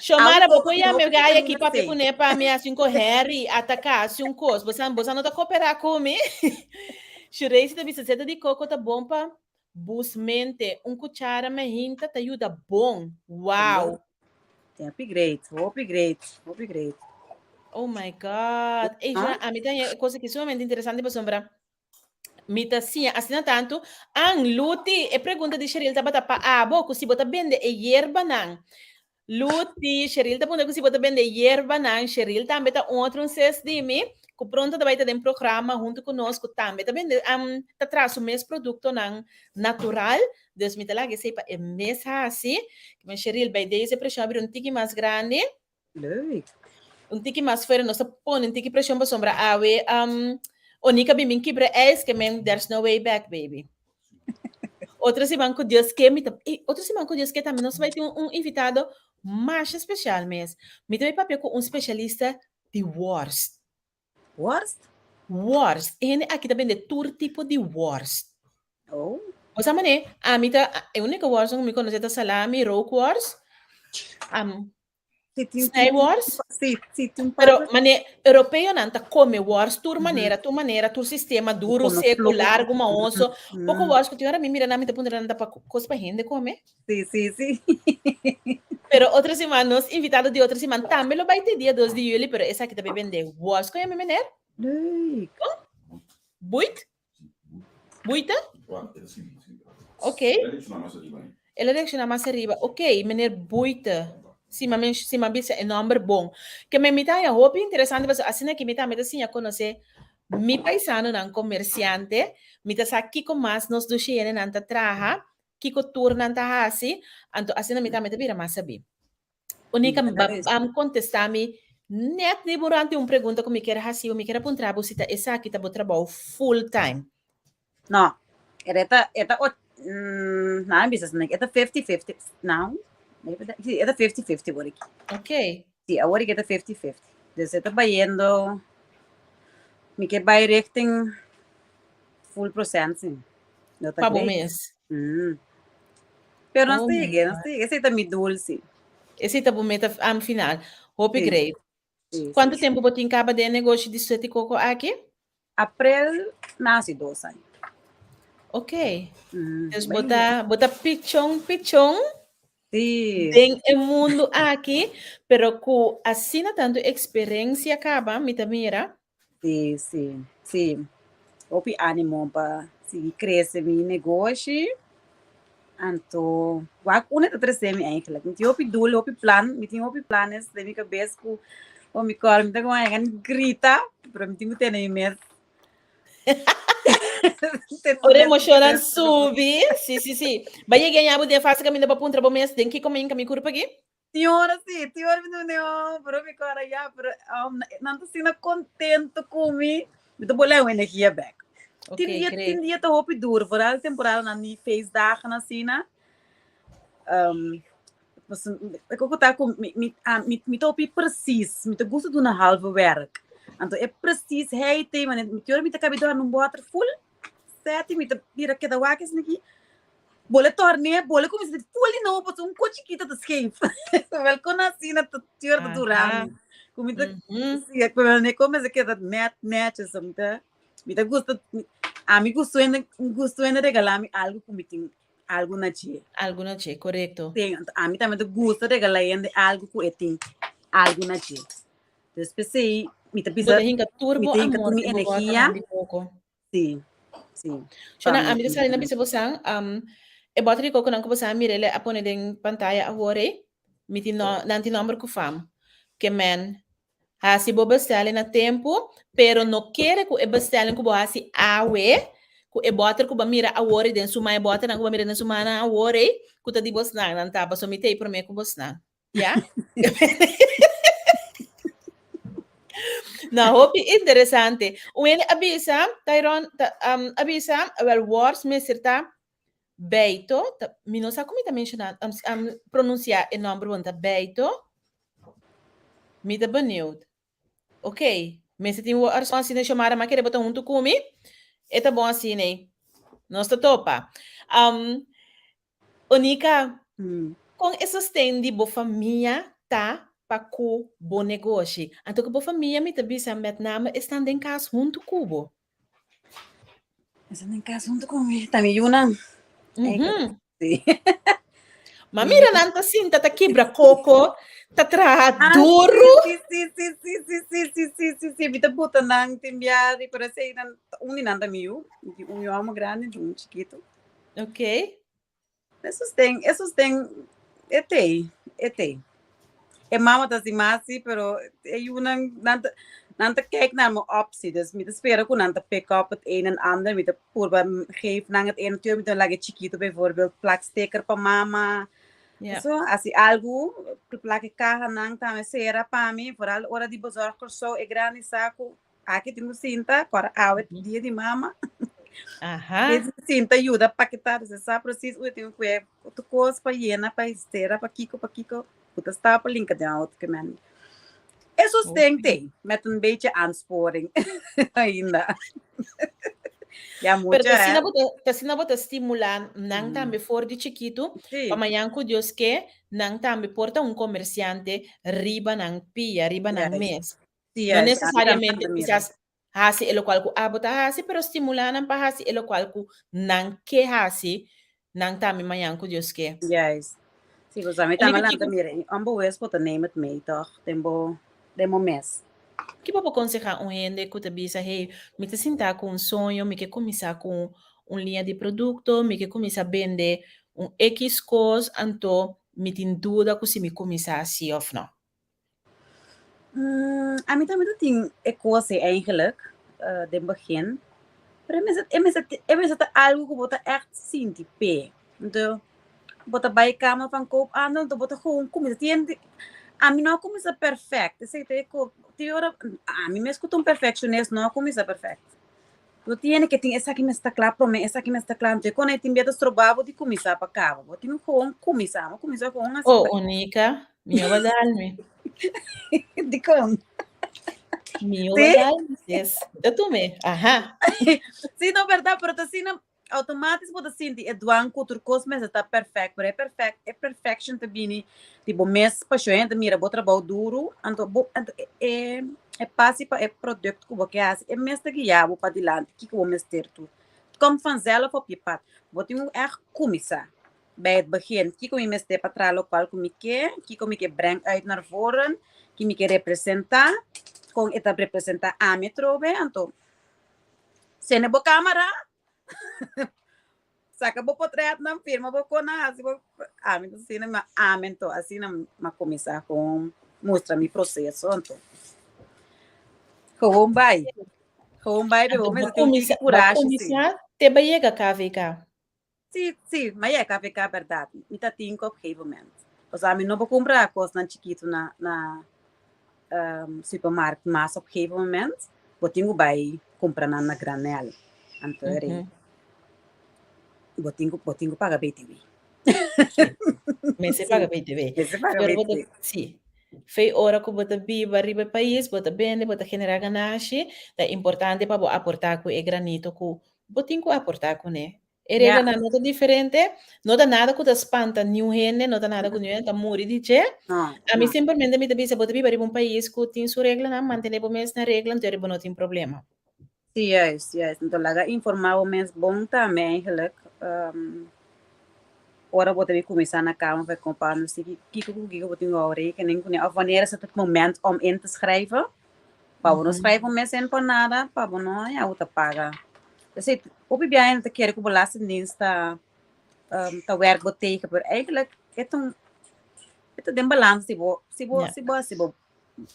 Xiomara, bo por yama e gai aki papia kuné pa mi hasi un ko Harry ataká hasi un kos. Bo sa bo sa no ta koperá ku mi. Shureisi ta bisa zeta di koko ta bon pa bus mente. Un kuchara mehinta ta yuda bon. Wow! Hopi great, hopi great, hopi great. Oh my God. Ey, Ah? Joana, a mi ta haña e cosa aki sumamente interesante pasobra mi ta siña asina tantu. An, Luti, e pregunta di Cheryl tabata pa abo, ku si bo ta bende e yerbanan. Luti, Cheryl ta puntra ku si bo ta bende e yerbanan. Cheryl tambe ta un otro un ses di mi, ku pronto ta bai ta den programa huntu ku nos, ku tambe ta bende, ta traha su mes produktonan natural. Dus mi ta laga esei pa e mes hasi. Kimen Cheryl, bij deze preshon a bira un tiki mas grandi. Leuk. Un tiki mas fuerte. Nos ta pone un tiki preshon pasobra awe um, Onika bin bin kibra ijs ke men there's no way back baby. Otro siman ku Dios ke mi ta ey, otro siman ku Dios ke tambe nos bai tin un, un invitado masha special mes. Mi ta bai papia ku un specialista di worst. Worst? Worst. E hende aki ta bende tur tipo di worst. Oh. Bo sa mane, ami ta, e único worst ku mi konosé ta salami, rookworst, um, Si tin, tin, snijworst. si, si tin Pero par. mane, europeonan ta come worst tur manera, tur manera, tur sistema, duro, Come seco, flor. largo, maoso. Poco Mm. worst ku tin ora mi mira nan mi ta puntra nan ta pa kos pa hende come. Si, si, si. Pero otro siman, nos invitado di otro siman tambe lo bai te dia 2 di juli, pero esaki ta bay bende worst. Kon yama meneer? Leuk. Buit? Buite? Ok. El a reacciona mas ariba. Ok, meneer Buite. Si ma men, si ma bisa e nomber bon. Ke men mi ta haña hopi interesante pasobra asina ki mi tambe ta siña konosé mi paisanonan komersiante. Mi ta sa kiko mas nos dushi hendenan ta traha, kiko tur nan ta hasi, anto asina mi tambe ta bira mas sabí. Unica, Mm, ba, is. am contesta mi net ni durante un pregunta ku mi kier hasi, mi kier a puntra bo si ta esaki ta bo trabou full time. No, era eta ot, nou, bisa snake, eta 50-50, nou, sí, eta 50-50 word ik. Ok. Sí, awor ik eta 50-50. Dus eta bayendo, mi ke bay richting full procent, sí. No ta Pa bo great. mes. Pero nos Oh ta my yega, nos God. ta yega. Esei ta mi doel, sí. Esei ta bo meta am final. Hopi Sí, great. sí, Kuantu sí. tempu bo tin kaba den e negoshi di Sweaty Coco aki? Aprel na hasi dos aña. Ok. Dus Bai bo ta, bo ta pichon pichon Sí. den e mundu aki, pero ku asina tantu eksperensia kaba, mi ta mira. Sí, sí, sí. Hopi ánimo pa sigui krese mi negoshi. Anto, wak unda ta trese mi eigenlijk. Mi tin hopi doel, hopi plan. Mi tin hopi planes den mi kabes ku o mi kòrda mi ta komo haña grita, pero mi tin ku tene mi mes. Tene mi Ora mes emoshonnan kabes. subi. Sí, sí, sí. Ba yega ña bo den fase kaminda bo puntra bo mes den kiko mi hinka mi kurpa aki? Tin ora sí, tin ora mi ta mende, oh, pero mi kòrda ya, pero um, nan ta asina kontento ku mi. Mi ta bolé un energia bèk. Tin Ok, dia, great. tin dia ta hopi duro, vooral temporada nan di feestdagen asina. Um, pues, e koko ta ku mi, mi, ah, mi, mi ta hopi precies, mi ta gusta duna halve werk. Anto e preciesheid ei, mane, mi tin ora mi ta kabi dòrmi un bòter full, seti, mi ta bira keda wak esaki. Bole torne, bole kuminsá di full di nobo, pasobra un kos chikito ta scheef. Wel kon asina ta tuer ta dura mi. Ku mi ta, si, pero ne kon mester keda net netjes, so mi ta, mi ta gusta, ami gusto hende, gusto hende regalá mi algu ku mi tin algu na dje. Algu na dje, korekto. Sí, anto ami tambe ta gusta regalá hende algu ku e tin algu na dje. Dus p'esei. Mi ta Bo bisa, ta hinka tur mi bo ta hinka amor tur mi den bo energia. bòternan di koko. Sí, sí. Shona, Pa ami ta mi sali na bisa bosan, e bòter di kokonan ku bosan a mira el a pone den pantaya awor ei, mi tin no, nan tin nòmber ku fam. Ke men hasi bo bestelling na tempu, pero no kere ku e bestelling ku bo hasi awe, ku e bòter ku bo a mira awor ei den su man, e bòternan ku bo a mira den su mannan awor ei, ku ta di bosnan nan ta, pasobra mi ta ei promé ku bosnan. Ya? Nou, hopi interesante. Un hende a bisa, Tyron, ta, um, a bisa, wel, wors mester ta Beito, ta, mi no sa ku mi ta menshoná, um, um, pronunsiá e nòmber bon, ta Beito. Mi ta benieuwd. Ok, mester tin wors asina, Xiomara, ma kere bo ta huntu ku mi? E ta bon asina ei. Nos ta topa. Um, Onika, kon e sosten di bo famia ta pa ku bo negoshi? Anto ku bo famia mi ta bisa met name esnan den kas huntu ku bo. Esnan den kas huntu ku mi, ta mi yunan. Sí. Ma mira nan ta sinta ta kibra koko, ta traha duru. Sí, sí, sí, sí, sí, sí, sí, sí, sí, sí. Mi ta buta nan tin biaha, pero esei nan, un di nan ta mi yu, un yu amo grandi, un chikitu. Ok. E sosten, e sosten, e tei, e tei. E mama ta si mas si, pero e yunan, nan ta, nan ta kijk naar me op si. Dus mi ta spera ku nan ta pick up het een en ander. Mi ta purba geef nan het een en Mi ta laga e chiquito bijvoorbeeld plak sticker pa mama. Ja. So, hasi algu, plak e kahanan tambe sera pa mi. Vooral ora di bezorg Kòrsou, e grandi sa ku Aki tin ku sinta, kor awe dia di mama. Aha. Tin ku sinta yuda paketá, dus e sa precies unda tin ku kue tur kos pa yena, pa estera, pa kiko, pa kiko, ku ta stapel linka den auto ke men. E sosten t'ei, met een beetje aansporing ainda. Ya Pero mucha, ta asina hè. bo ta, ta asina bo ta stimulá nan tambe for di chikitu, Sí. pa mañan ku Dios ke, nan tambe por ta un komersiante riba nan pia, riba nan Juist. mes. Sí, No juist. Ami tambe necesariamente ta mira. quizás hasi e locual cu abo ta hasi, pero stimula nan pa hasi e locual cu nan ke hasi, nan tambe mañan cu Dios ke. Juist. Sí, pues ami Onika, tambe lanta kiko, mira. I onbewust bo ta neem het mee, toch? Den bo, den bo mes. ki bo por conseha un hende cu ta bisa, hey, mi ta sinta cu un soño, mi ke cuminsa cu un liña di producto, mi ke cuminsa bende un X cos, anto mi tin duda cu si mi cuminsa si of no. Ami tambe ta tin e kos ei eigenlijk den begin, pero e mester e mester e mester ta algu ku bo ta ègt sinti p'e. Anto bo ta bai kamer van koophandel anto bo ta gewoon kuminsá tin hende ami no a kuminsá pèrfèkt esei ta e kos tin ora ami mes ku ta un perfectionist no a kuminsá pèrfèkt. Bo tiene ke tin esaki mester ta kla prome, esaki mester ta kla. Anto e kon e tin bia ta stroba bo di kuminsá pa kaba. Bo tin gewoon kuminsá. Bo kuminsá gewoon hasi Oh, Onika, mi a dal mi. Dikon? Mi a Sí? dal mi, sis. Ta tume. Aha. Sí, no, bèrdat, pero ta asina automatisch bo ta sinti e dwang ku tur kos mester ta perfect, pero e perfect, e perfection ta bini di bo mes pasion, hende ta mira bo trabou duru, anto bo anto e e e pasi pa e product ku bo ke hasi, e mes ta guia bo padilanti kiko bo mester tur. Het komt vanzelf op je pad. Bo tin ku ègt kuminsá bij het begin, kiko mi mester pa traha lokual ku mi ke, kiko mi ke breng uit naar voren, ki mi ke representá, kon e ta representá ami atrobe, anto Sende bo camera, saca bo potretnan, firma bo cona, haci bo... Ami ta asina, ma ami anto, asina m'a cuminsa con mustra mi proceso anto. Gewoon bai. Gewoon bai, pero Anto bo bo mester tin un cuminsa, tiki bo curashi, sí. cuminsa te ba yega KVK. Sí, sí, m'a yega KVK berdad. Mi ta tin cu op gegeven moment. Pasobra ami no por cumpra cosnan chikitu na, na supermarkt mas op gegeven moment. Bo tin cu bay cumpra nan na granel. Anto mm -hmm. bo tin cu, bo tin cu paga BTW. Sí. Mester paga BTW. Mester paga Pero bo ta, BTW. sí. Fei ora cu bo ta biba riba e pais, bo ta bende, bo ta genera ganashi, ta importante pa bo aporta cu e granito cu bo tin cu aporta cune. E reglanan no ta diferente, no ta nada ku ta spanta niun hende, no ta nada ku niun hende ta muri di dje. Ami simpelmente mi ta bisa bo ta biba riba un pais ku tin su reglanan, mantene bo mes na regla, anto bo no tin problema. Sí, juist, juist. Anto laga informa bo mes bon tambe eigenlijk. Ora bo ta bin kuminsá na Kamer van Koophandel, si kiko ku kiko bo tin ku hou rekening kuné òf wanneer is het het moment om in te schrijven. Pa bo no schrijf un mes in pa nada, pa bo no haña bo ta paga. P'esei hopi biaha hende ta kere ku belastingdienst ta ta werk bo tegen, pero eigenlijk e ta un e ta den balans si bo si bo si bo hasi bo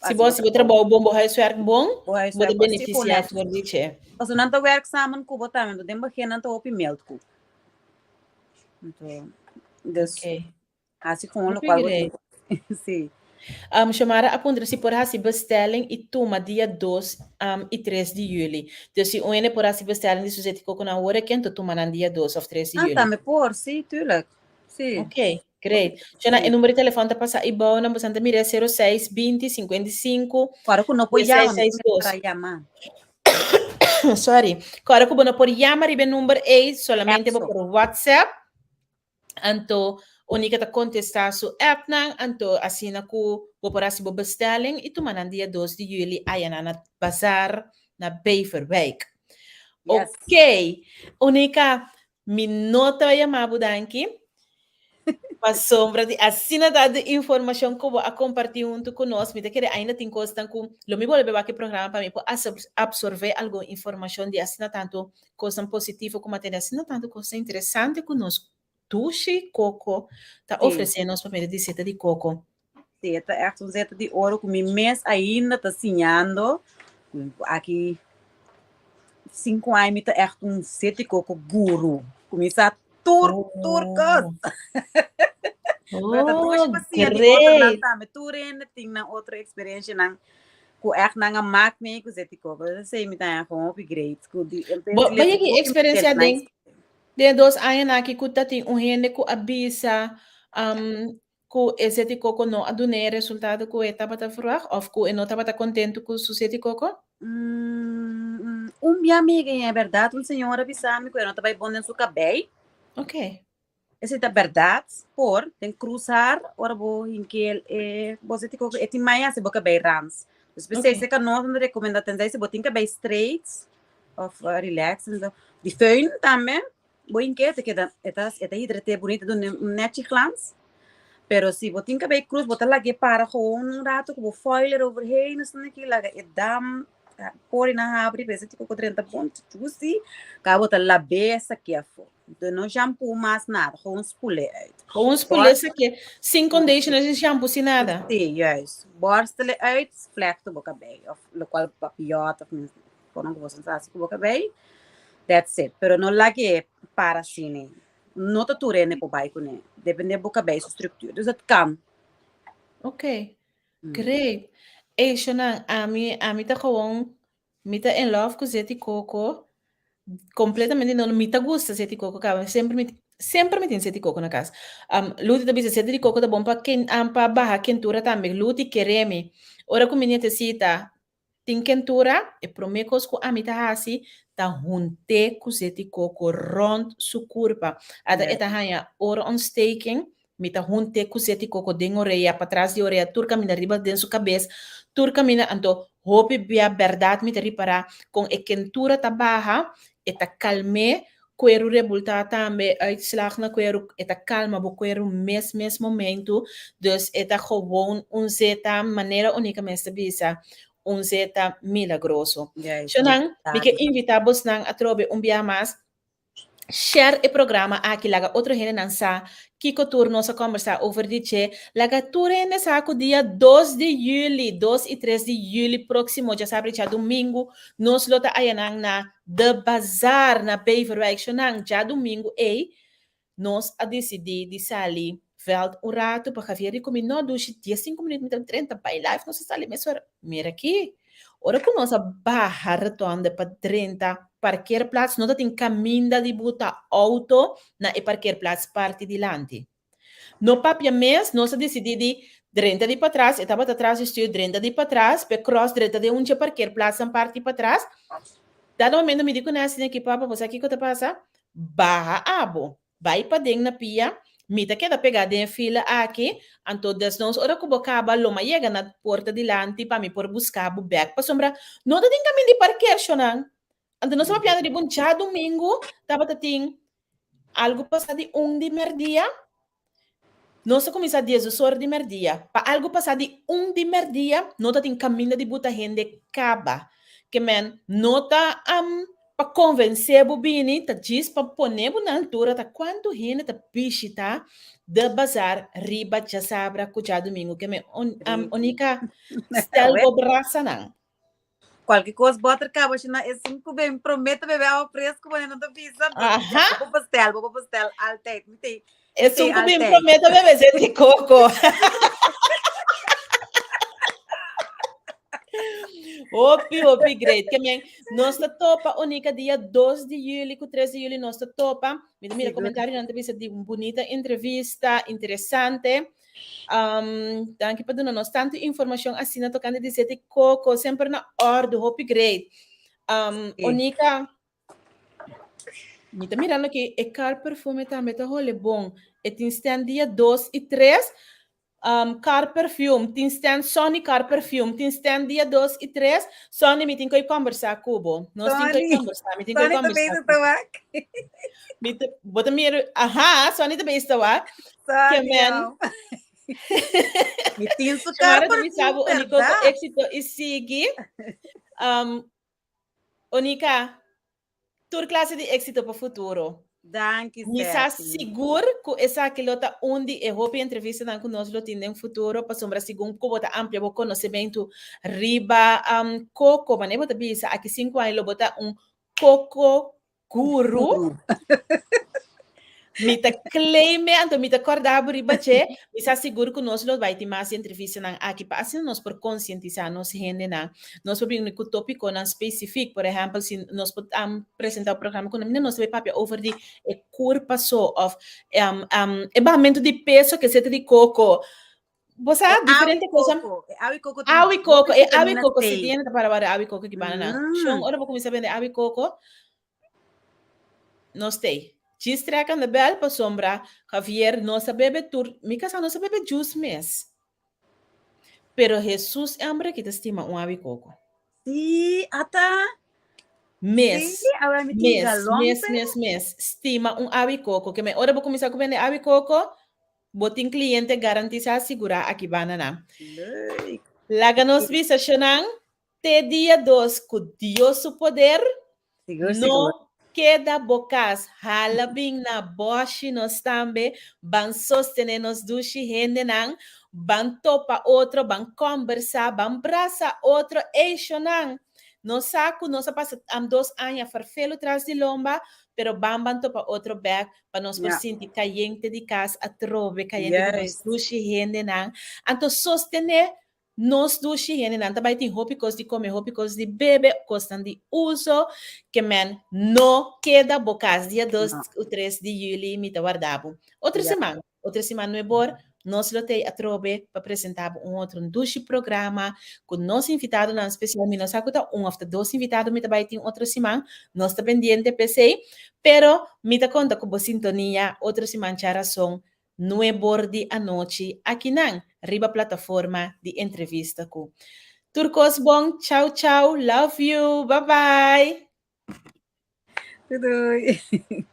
Si bo hasi bo trabou bon, bo huiswerk bon, bo ta benefisiá for di dje. Pasobra nan ta werk samen ku bo tambe, den begin nan ta hopi mild ku. Anto, dus hasi gewoon lokual bo tin ku Sí. Xiomara a puntra si por hasi bestelling i tuma dia dos i tres di juli. Dus si un hende por hasi bestelling di su zeti koko nan awor eken to tuma nan dia dos of tres di Ah, juli. tambe por, sí, tuurlijk. Sí. Ok, great. Shona, e numero di telefon ta pasa ibou nan bosan ta mira 06 20 55 Kòrda ku no por yama, mi 662. para yama. Sorry. Kòrda ku bo no por yama riba e number ei, solamente bo App so. por WhatsApp. Anto Onika ta kontestá su appnan, anto asina ku bo por hasi bo bestelling i tuma nan dia dos di juli ayanan na Bazaar na Beverwijk. Yes. Ok, Onika, mi no ta yama bo danki pasobra di asina tantu informashon ku bo a kompartí huntu ku nos. Mi ta kere ainda tin kosnan ku lo mi bolbe wak e programa pa mi por absorbé algun informashon di asina tantu Kosnan positivo ku materia asina tantu kosnan interesante ku nos dushi koko ta ofresé nos pa medio di seta di koko. Sí, e ta ègt un seta di oro ku mi mes ainda ta siñando. Aki sinku aña mi ta ègt un seta di koko guru. Ku mi sa tur tur kos. Pero ta dushi pa siña di otronan tambe. Tur hende tin nan otro eksperenshanan. Ku ègt nan a mak mi ku zeti koko. Esei mi ta haña gewoon hopi great. Ku di en Bo bo yega e eksperensia den den e dos añanan aki ku ta tin un hende ku a bisa ku e zeti koko no a dun'é e resultado ku e tabata verwagt òf ku e no tabata kontentu ku su zeti koko? Un mi amiga en e bèrdat un señora a bisa mi ku e no ta bai bon den su kabei. Oké. Esei ta bèrdat, por den krus har ora bo hinkel e bo seti koko e tin mai hasi bo kabei rans. Dus p'esei Oké. se ka nos nan rekomendá tenzij si bo tin kabei straight òf relax enton di föhn tambe bo hinkel ta keda e ta e ta hidrat'é bunita duna un nèchi glans. Pero si bo tin kabei krus bo ta lag'é para gewoon un rato ku bo foil eroverheen asina aki laga e dam pori nan habri p'esei ti koko drenta bon juicy kaba bo ta lab'é saké afó. De no shampoo mas nada, gewoon spoelen uit. Gewoon spoelen sa ke sin conditioner, sin shampoo, sin nada. Sí, juist. Borstelen uit, vlechten bo cabei. Of locual papillot of kono ku boso sa hasi ku bo cabei. That's it. Pero no lag'é para asina. No ta tur hende por bai kuné. Depende bo cabei su structuur. Dus dat kan. Ok. Great. Ey, Shonan, ami, ami ta gewoon Mi ta in love ku zeti koko kompletamente no mi ta gusta zeti koko kaba semper mi semper mi tin zeti koko na kas. Luti ta bisa zeti di koko ta bon pa ken pa baha kentura tambe. Luti kere mi ora ku mi nietesita tin kentura e prome kos ku ami ta hasi ta hunt'é ku zeti koko rònt su kurpa. Ata e ta haña ora ontsteking Mi ta hunt'é ku zeti koko den orea, patras di orea, tur kaminda riba den su kabes, tur kaminda. Anto hopi bia bèrdat mi ta ripará kon e kentura ta baha, e ta kalm'é, kueru rebultá tambe, uitslag na kueru, e ta kalma bo kueru mes mes momentu. Dus e ta gewoon un zeta, manera Onika mes ta bisa, un zeta milagroso. Shonnan, mi ke invitá bosnan atrobe un bia mas Share e programa aki, laga otro hendenan sa kiko tur nos a kombersá over di dje. Laga tur hende sa ku dia dos di yüli, dos i tres di yüli próksimo, djasabra i djadumingu, nos lo ta ayanan na The Bazaar na Beverwijk. Shonnan, djadumingu ei nos a disidí di sali vèlt un ratu pa Javier di ku mi, No, dushi, diesinku minüt mi ta drenta bai live, nos a sali mesora. Mira aki, ora ku nos a baha rotonde pa drenta parkeerplaats, no ta tin kaminda di buta outo na e parkeerplaats parti dilanti. No papia mes, nos a disidí di drenta di patras, e tabata tras di stuur, drenta di patras, p'e cross drenta den un dje parkeerplaatsnan parti patras. Dado momento mi di ku nan asina aki, Papa, bo sa kiko ta pasa? Baha abo. Bai paden na pia, mi ta keda pegá den e fila aki, anto desnos ora ku bo kaba lo m'a yega na porta dilanti pa mi por buska bo bèk, pasobra no ta tin kaminda di parker, shonnan. Anto nos a papiando riba un djadumingu, tabata tin algu pasá di un di mèrdia. Nos ta kuminsá diesdos ora di mèrdia. Pa algu pasá di un di mèrdia, no ta tin kaminda di buta hende kaba. Ke men no ta pa konvensé bo bini, ta djis pa pone bo na altura ta kuantu hende ta bishitá de bazar riba djasabra ku djadumingu. Ke men Onika, stel bo brasanan. Kualke kos boter kaba shi na esun ku ben promé ta bebe awa fresku bo no ta bisa. Aha. Bo pastel, bo pastel altijd. Mi te, Esun ku bin promé ta bebe zet di koko. Hopi, hopi great. Ke men, nos ta topa Onika dia 2 di juli ku 3 di juli nos ta topa. Mi ta mira komentario nan ta bisa di un bunita entrevista, interesante. Um, danki pa duna nos tantu informashon asina tokante di zet di koko, semper na òrdu, hopi great. Um, Sí. Onika, mi ta mirando ki e car perfume tambe ta hole bon. E tin stand dia 2 i 3. Um, car perfume, tin stand Sonny car perfume, tin stand dia 2 i 3. Sonny, mi tin ku kombersá ku bo. Nos tin ku Sonny, kombersá, mi tin ku Sonny ta kombersá bezig ku bo. te wak. Mi ta, bo ta mira, aha, Sonny ta bezig te wak. Ke Sonny, men. oh. Mi tin su Xiomara car ta bisa perfume, bo, Onika, ku berdad. éxito i sigui. Um, Onika, tur klase di éxito pa futuro. Danki, Mi sa Steffi. sigur ku esaki lo ta un di e hopi entrevistanan ku nos lo tin den futuro, pasobra segun ku bo ta amplia bo konosementu riba um, koko, manera bo ta bisa, aki sinku aña lo bo ta un koko guru. Mi ta claim e, anto mi ta corda bo riba dje. Mi sa sigur cu nos lo bay tin mas entrevistanan aki pa asina nos por concientisa nos hendenan. Nos por bini cu topiconan specific. Por ehempel, si nos por presenta un programa cu nos ta bay papia over di e curpa so of e bahamento di peso ke sete di coco. Bo sa, E awi diferente cosa. coco. E awi coco tin Awi coco, hopi e awi vitamina coco, C. si tiene ta para bara awi coco ki bana nan. Shon, ora bo kuminsa bende awi coco, nos tei. Djis trek aan de bel pasobra Javier no sa bebe tur, mi kasá no sa bebe juice mes. Pero Jesus e hombre ki ta stima un awi coco. Sí, ata. Mes, Sí, awe mi tin mes, galon mes, pe. mes, mes. Stima un awi coco. Ke me ora bo kuminsa ku bende awi coco, Bo tin cliente garantisa sigura aki banda nan. Leuk. Laga nos bisa shonan te dia dos cu Dios su poder Sigur, no sigur. keda bo cas hala bin na boshi nos tambe ban sostene nos dushi hendenan ban topa otro ban combersa ban brasa otro ey shonan nos sa cu nos a pasa dos aña farfelo tras di lomba pero ban ban topa otro bek pa nos por Ja. sinti kayente di kas atrobe, kayente di nos Juist. dushi hendenan. Anto sostené nos dushi hendenan. Ta bai tin hopi kos di kome, hopi kos di bebe, kosnan di uso. Ke men no keda bo kas. Dia 2 No. u 3 di yüli mi ta warda bo. Otro Ja. siman, otro siman nuebor, nos lo tei atrobe pa presentá bo un otro un dushi programa ku nos invitadonan spesial. Mi no sa ku ta un òf ta dos invitado mi ta bai tin otro siman. Nos ta pendiente p'esei. Pero mi ta konta ku bo sintonia otro siman djarason nuebor di anochi akinan riba plataforma di Entrevista Ku. Tur kos bon. Chau chau. Love you. Bye bye. Doei doei.